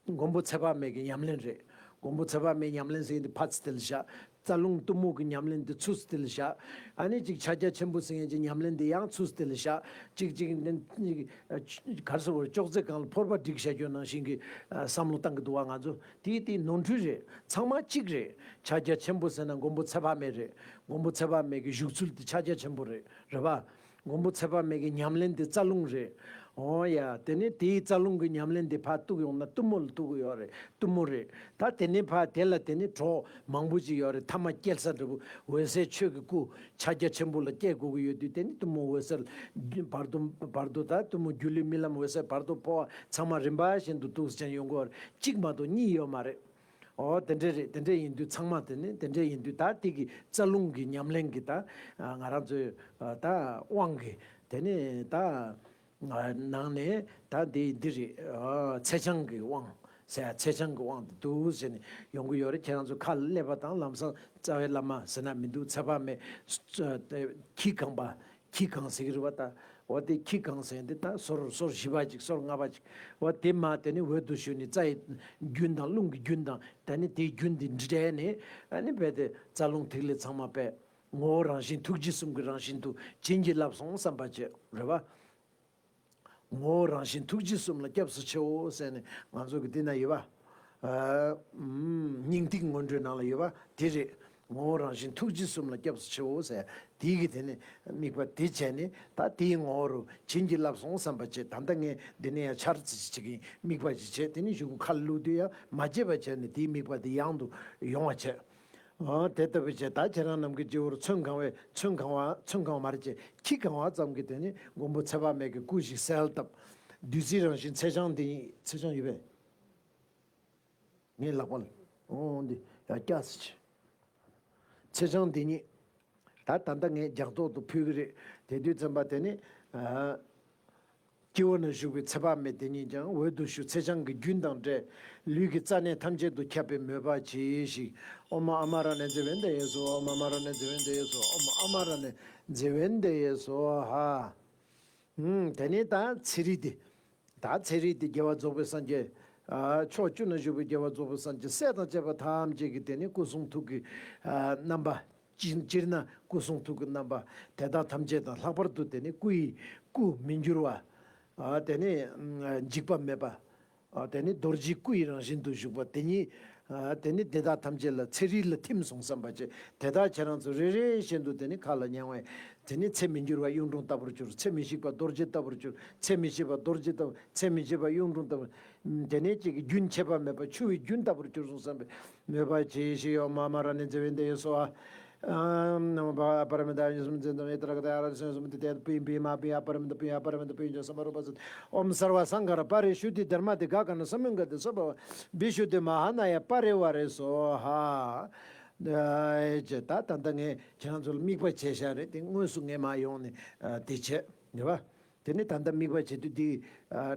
མགོན་པོ་ཚེ་དཔག་མེད་ཀྱི་ཉམས་ལེན་རེད། མགོན་པོ་ཚེ་དཔག་མེད་ཉམས་ལེན་ཟེར་ཡ་དེ་ཕར་ཚུར་དེ་ལ་བཞག་རྩ་རླུང་གཏུམ་མོ་གི་ཉམས་ལེན་དེ་ཚུར་དེ་ལ་བཞག་ཨ་ནི་ཅིག་ཕྱག་རྒྱ་ཆེན་པོ་ཟེར་མཁན་གྱི་ཉམས་ལེན་དེ་ཡང་ཚུར་དེ་ལ་བཞག་ཅིག་ཅིག་ནི་གར་སོ་བར་ཅོག་ཙེ་སྒང་ལ་ཕོར་པ་བསྒྲིགས་བཞག་རྒྱུ་ནང་བཞིན་གྱི་བསམ་བློ་བཏང་གི་འདུག་བ། ང་ཚོ་དེ་དེ་ནོར་འཁྲུལ་རེད། ཚང་མ་གཅིག་རེད། ཕྱག་རྒྱ་ཆེན་པོ་ཟེར་ན་མགོན་པོ་ཚེ་དཔག་མེད་རེད། མགོན་པོ་ཚེ་དཔག་མེད་ཀྱི་བཞུགས་ཚུལ་དེ་ཕྱག་རྒྱ་ཆེན་པོ་རེད། རེད་བ། མགོན་པོ་ཚེ་དཔག་མེད་ཀྱི་ཉམས་ལེན་དེ་རྩ་རླུང་རེད། འོ་ཡ། དེ་ནས་དེའི་རྩ་རླུང་གི་ཉམས་ལེན་དེ་ཕར་གཏུགས་ཡོང་ན་གཏུམ་མོ་ལ་གཏུགས་ཀྱི་ཡོད་རེད། གཏུམ་མོ་རེད། ད་དེ་ནས་ཕར་དེ་ལ་དེ་ནས་གྲོགས་མང་པོ་ཅིག་ཡོད་རེད། ཐ་མ་སྐྱེལ་ས་འདྲ་པོ་འོད་གསལ་ཆོས་ཀྱི་སྐུ་ཕྱག་རྒྱ་ཆེན་པོ་ལ་སྐྱེལ་དགོས་ཀྱི་ཡོད་དུས། དེ་ནས་གཏུམ་མོ་འོད་གསལ་བར་དོ་བར་དོ་ད་གཏུམ་མོ་སྒྱུ་ལུས་རྨི་ལམ་འོད་གསལ་བར་དོ་འཕོ་བ་ཚང་མ་རིམ་པ་བཞིན་དུ་འདུག་སེ་ཡོང་གི་ཡོད་རེད། གཅིག་མ་གཏོགས་གཉིས་ཡོད་མ་རེད། འོ་དེ་འདྲ་རེད། དེ་འདྲ་ཡིན་དུས་ཚང་མ་དེ་ནི་དེ་འདྲ་ཡིན་དུས་ད་དེ་གི་རྩ་རླུང་གི་ཉམས་ལེན་གྱི་ད་ང་རང་ཚོའི་ད་དབང་གི་དེ་ནི་ད་ནང་ནས་ད་འདི་འདི་རེད། ཚེས་བྱང་གི་དབང་ཟེར་ཡ། ཚེས་བྱང་གི་དབང་དེ་འདུག་ཟེར་ནས་ཡོང་གི་ཡོད་རེད། ཁྱེད་རང་ཚོ་ཁ་ལ་སླེབས་པ་དང་ལམ་སང་རྩ་བའི་བླ་མ་ཟེར་ན་མི་འདུག་ཚེ་དཔག་མེད་ཁྱི་གང་པ། ཁྱི་གང་ཟེར་གྱི་རེད་བ་ད། འོ་དེ་ཁྱི་གང་ཟེར་འདི་ད་སོར་སོར་བཞི་པ་ཅིག་སོར་ལྔ་པ་ཅིག་འོ་དེ་མ་དེ་ནི་འོད་དུ་ཞུ་ནས་རྩ་ཡི་རྒྱུན་དང་རླུང་གི་རྒྱུན་དང་། ད་ནི་དེའི་རྒྱུན་འདི་འདྲེས་ནས་ཨ་ནི་རྦད་དེ་རྩ་རླུང་ཐིག་ལེ་ཚང་མ་པས་ངོ་བོ་རང་བཞིན་ཐུགས་རྗེ་གསུམ་གྱི་རང་བཞིན་དུ་བྱིན་གྱིས་བརླབས་སོང་བསམ་པ་བྱེད་རེད་བ། ངོ་བོ་རང་བཞིན་ཐུགས་རྗེ་གསུམ་ལ་སྐྱབས་སུ་མཆིའོ་ཟེར་ནས་ང་ཚོ་གི་འདི་ན་ཡོད་པ། སྙིང་ཐིག་སྔོན་འགྲོའི་ནང་ལ་ཡོད་པ་དེ་རེད། ངོ་བོ་རང་བཞིན་ཐུགས་རྗེ་གསུམ་ལ་སྐྱབས་སུ་མཆིའོ་ཟེར། དེའི་གི་དེ་ནི་དམིགས་པ་དེ་བྱས་ནས་ད་དེའི་ངོ་བོ་རུ་བྱིན་གྱིས་བརླབས་སོང་བསམ་པ་བྱས། ད་ལྟ་ངས་འདི་ནས་ཡང་འཆར་ཙི་ཅིག་གི་དམིགས་པ་ཅིག་བྱས། དེ་ནི་གཞུག་གུ་ཁ་ལ་བླུགས་དུས་ཡང་མ་བརྗེད་པ་བྱས་ནས་དེའི་དམིགས་པ་དེ་ཡང་དུ་ཡོང་བ་བྱས། འོ་དེ་ལྟ་བུ་བྱས། ད་ཁྱེད་རང་རྣམས་ཀྱི་སྤྱི་བོར་ཚོན་གང་བའི་ཚོན་གང་བ་ཚོན་གང་བར་བྱས། ཁྱི་གང་བ་ཙམ་གྱིས་དེ་ནི་མགོན་པོ་ཚེ་དཔག་མེད་ཀྱི་སྐུ་ཞིག་གསལ་བཏབ། བདུད་རྩིའི་རང་བཞིན་ཚེས་བྱང་འདི་ཉིད། ཚེས་བྱང་ཡོད་པས། ངའི་ལག་པ་ལ་འོ་འདི་ཡ་སྐྱག་སི་ཆེ། ཚེས་བྱང་འདི་ཉིད། ད་ད་ལྟ་ངས་རྒྱག་ཐོག་ཏུ་ཕུལ་གི་རེད། དེ་དུས་ཙམ་པ་དེ་ནི་ཨ། སྤྱི་བོ་ན་བཞུགས་པའི་ཚེ་དཔག་མེད་དེ་ཉིད་ཀྱང་འོད་དུ་ཞུ་ཚེས་བྱང་གི་རྒྱུན་དང་འདྲེས། ལུས་ཀྱི་རྩ་གནས་ཐམས་ཅད་དུ་ཁྱབ་པའི་མོས་པ་གྱིས་ཤིག་ཨོཾ་ཨ་མ་ར་ཎི་ཛེ་བན་དེ་ཡེ་སྭཱ་ཧཱ། ཨོཾ་ཨ་མ་ར་ཎི་ཛེ་བན་དེ་ཡེ་སྭཱ་ཧཱ། ཨོཾ་ཨ་མ་ར་ཎི་ཛེ་བན་དེ་ཡེ་སྭཱ་ཧཱ། ཨུམ། དེ་ནས་ད་ཚེ་རིལ་དེ། ད་ཚེ་རིལ་དེ་རྒྱལ་བ་རྫོགས་པའི་སངས་རྒྱས། ཨ། ཕྱོགས་བཅུ་ན་བཞུགས་པའི་རྒྱལ་བ་རྫོགས་པའི་སངས་རྒྱས་སྲས་དང་བཅས་པ་ཐམས་ཅད་ཀྱི་དེ་ནི་སྐུ་གསུང་ཐུགས་ཀྱི་ཨ་རྣམ་པ། སྤྱིར་སྤྱིར་ན་སྐུ་གསུང་ཐུགས་ཀྱི་རྣམ་པ་དེ་དག་ཐམས་ཅད་དང་། ལྷག་པར་དུ་དེ་ནི་སྐུ་ཡི་སྐུ་མི་འགྱུར་བ། ཨ། དེ་ནི་འཇིག་པ་མེད་པ། ཨ། དེ་ནི་རྡོ་རྗེའི་སྐུ་ཡི་རང་བཞིན་དུ་བཞུགས་པ་དེ་ཉིད། ཨ། དེ་ནི་དེ་དག་ཐམས་ཅད་ལ་ཚེ་རིལ་ལ་ཐིམ་སོང་བསམ་པ་བྱས། དེ་དག་ཁྱེད་རང་ཚོ་རེ་རེ་བཞིན་དུ་དེ་ནི་ཁ་ལ་མྱང་བས། དེ་ནི་ཚེ་མི་འགྱུར་བ་གཡུང་དྲུང་ལྟ་བུར་གྱུར། ཚེ་མི་ཤིགས་པ་རྡོ་རྗེ་ལྟ་བུར་གྱུར། ཚེ་མི་ཤིགས་པ་རྡོ་རྗེ་ལྟ་བུ། ཚེ་མི་ཤིགས་པ་གཡུང་དྲུང་ལྟ་བུ། དེ་ནས་ཅིག་རྒྱུན་ཆད་པ་མེད་པ་ཆུ་བོའི་རྒྱུན་ལྟ་བུར་གྱུར་སོང་བསམ་པའི་མོས་པ་བྱས་ཤིག་ཨོཾ་ཨ་མ་ར་ཎི་ཛེ་བན་དེ་ཡེ་སྭཱ་ཧཱ། ཨ་ནམ་པ་ཨ་པ་ར་མི་ཏ་ཨ་ཡུ་སྨན་ཙན་དམ་ཡེ་ཏྲ་ཀ་ཏ་ཨ་ར་སེན་སུ་མི་ཏི་ཏེ་པིང་པིང་མ་པིང་ཨ་པ་ར་མི་ཏ་པིང་ཨ་པ་ར་མི་ཏ་པིང་ཡོ་སམ་བ་རུ་པ་ཙི། ཨོཾ་སརྦ་སཾ་ག་ར་པ་རི་ཤུདྡྷི་དྷརྨ་དྷི་ག་ག་ན་ས་མུན་ག་དྷི་སརྦ་བི་ཤུདྡྷི་མ་ཧཱ་ན་ཡ་པ་རི་ཝཱ་རེ་སྭཱ་ཧཱ། ད་ད་ལྟ་ངས་ཁྱེད་རང་ཚོ་ལ་དམིགས་པ་བྱས་བཞག་རེད། དེ་དངོས་སུ་ངས་མར་ཡོང་ནས་དེ་བྱས་རེད་བ། དེ་ནི་ད་ལྟ་དམིགས་པ་བྱེད་དུས་འདི་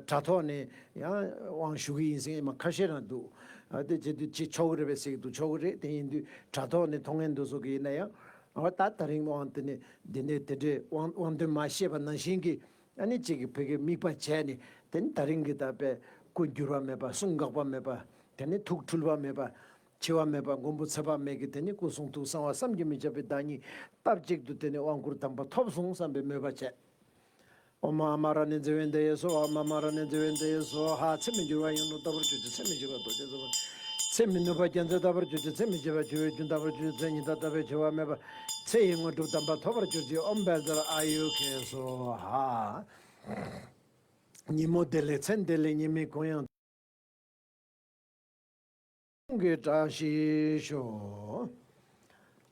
དྲ་ཐོག་ནས་ཡང་དབང་ཞུ་གི་ཡིན་ཟེར་མཁན་མ་ཁ་ཤས་རང་འདུག་ཨ། དེ་བྱེད་དུས་ཅིག་ཆོག་གི་རེད་པས་ཟེར་གྱི་འདུག་ཆོག་གི་རེད། དེ་ཡིན་དུས་དྲ་ཐོག་ནས་མཐོང་མཁན་འདུག་སོགས་ཀྱི་ཡིན་ན་ཡང་། ཨ། ད་ད་རིང་དབང་དེ་ནས་འདི་ནས་དེ་འདྲའི་དབང་དབང་དོན་མ་ཤེས་པ་ནང་བཞིན་གྱི། ཨ་ནི་གཅིག་གིས་ཕ་གིར་དམིགས་པ་བྱས་ནས། དེ་ནི་ད་རིང་གི་ད་དཔེ་སྐུ་འགྱུར་བ་མེད་པ། གསུང་འགག་པ་མེད་པ། དེ་ནི་ཐུགས་འཁྲུལ་བ་མེད་པ། འཆི་བ་མེད་པ། མགོན་པོ་ཚེ་དཔག་མེད་ཀྱི་དེ་ནི་སྐུ་གསུང་ཐུགས་གསང་བ་བསམ་གྱིས་མི་ཁྱབ་པའི་བདག་ཉིད་སྟབས་གཅིག་ཏུ་དེ་ནི་དབང་བསྐུར་དམ་པ་ཐོབ་སོང་བསམ་པའི་མོས་པ་བྱས། ཨོཾ་ཨ་མ་ར་ཎི་ཛེ་བན་དེ་ཡེ་སྭཱ་ཧཱ། ཨོཾ་ཨ་མ་ར་ཎི་ཛེ་བན་དེ་ཡེ་སྭཱ་ཧཱ། ཚེ་མི་འགྱུར་བ་གཡུང་དྲུང་ལྟ་བུར་གྱུར་ཅིག་ཚེ་མི་ཤིགས་པ་རྡོ་རྗེ་ལྟ་བུར། ཚེ་མི་ནུབ་པ་རྒྱལ་མཚན་ལྟ་བུར་གྱུར་ཅིག་ཚེ་མི་འཆི་བ་ཆུ་བོའི་རྒྱུན་ལྟ་བུར་གྱུར་ཅིག་ཚེ་ཉི་ཟླ་ལྟ་བུའི་འཆི་བ་མེད་པ། ཚེ་ཡི་དངོས་གྲུབ་དམ་པ་ཐོབ་པར་གྱུར་ཅིག་ཨོཾ་བཛྲ་ཨཱ་ཡུ་ཁེ་སྭཱ་ཧཱ། ཉིན་མོ་བདེ་ལེགས་མཚན་བདེ་ལེགས་ཉི་མའི་གུང་ཡང་གི་བཀྲ་ཤིས་ཤོག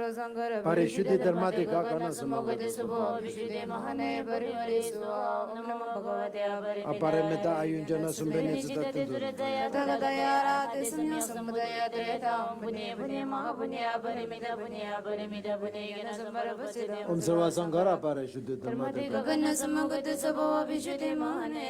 सर्वसंघार परिशुद्धि धर्माधिकार करण समगत सुभो विशुद्धि महाने परिवारे सुवा। ओम नमो भगवते अपरिमिता आयुंजना सुंबेने चित्ततुर तगदयाराते संज्ञा समुदय त्रेता ओम पुने पुने महापुने अपरिमित पुने अपरिमित पुने गण संभर पसिदे। ओम सर्वसंघार परिशुद्धि धर्माधिकार करण समगत सुभो विशुद्धि महाने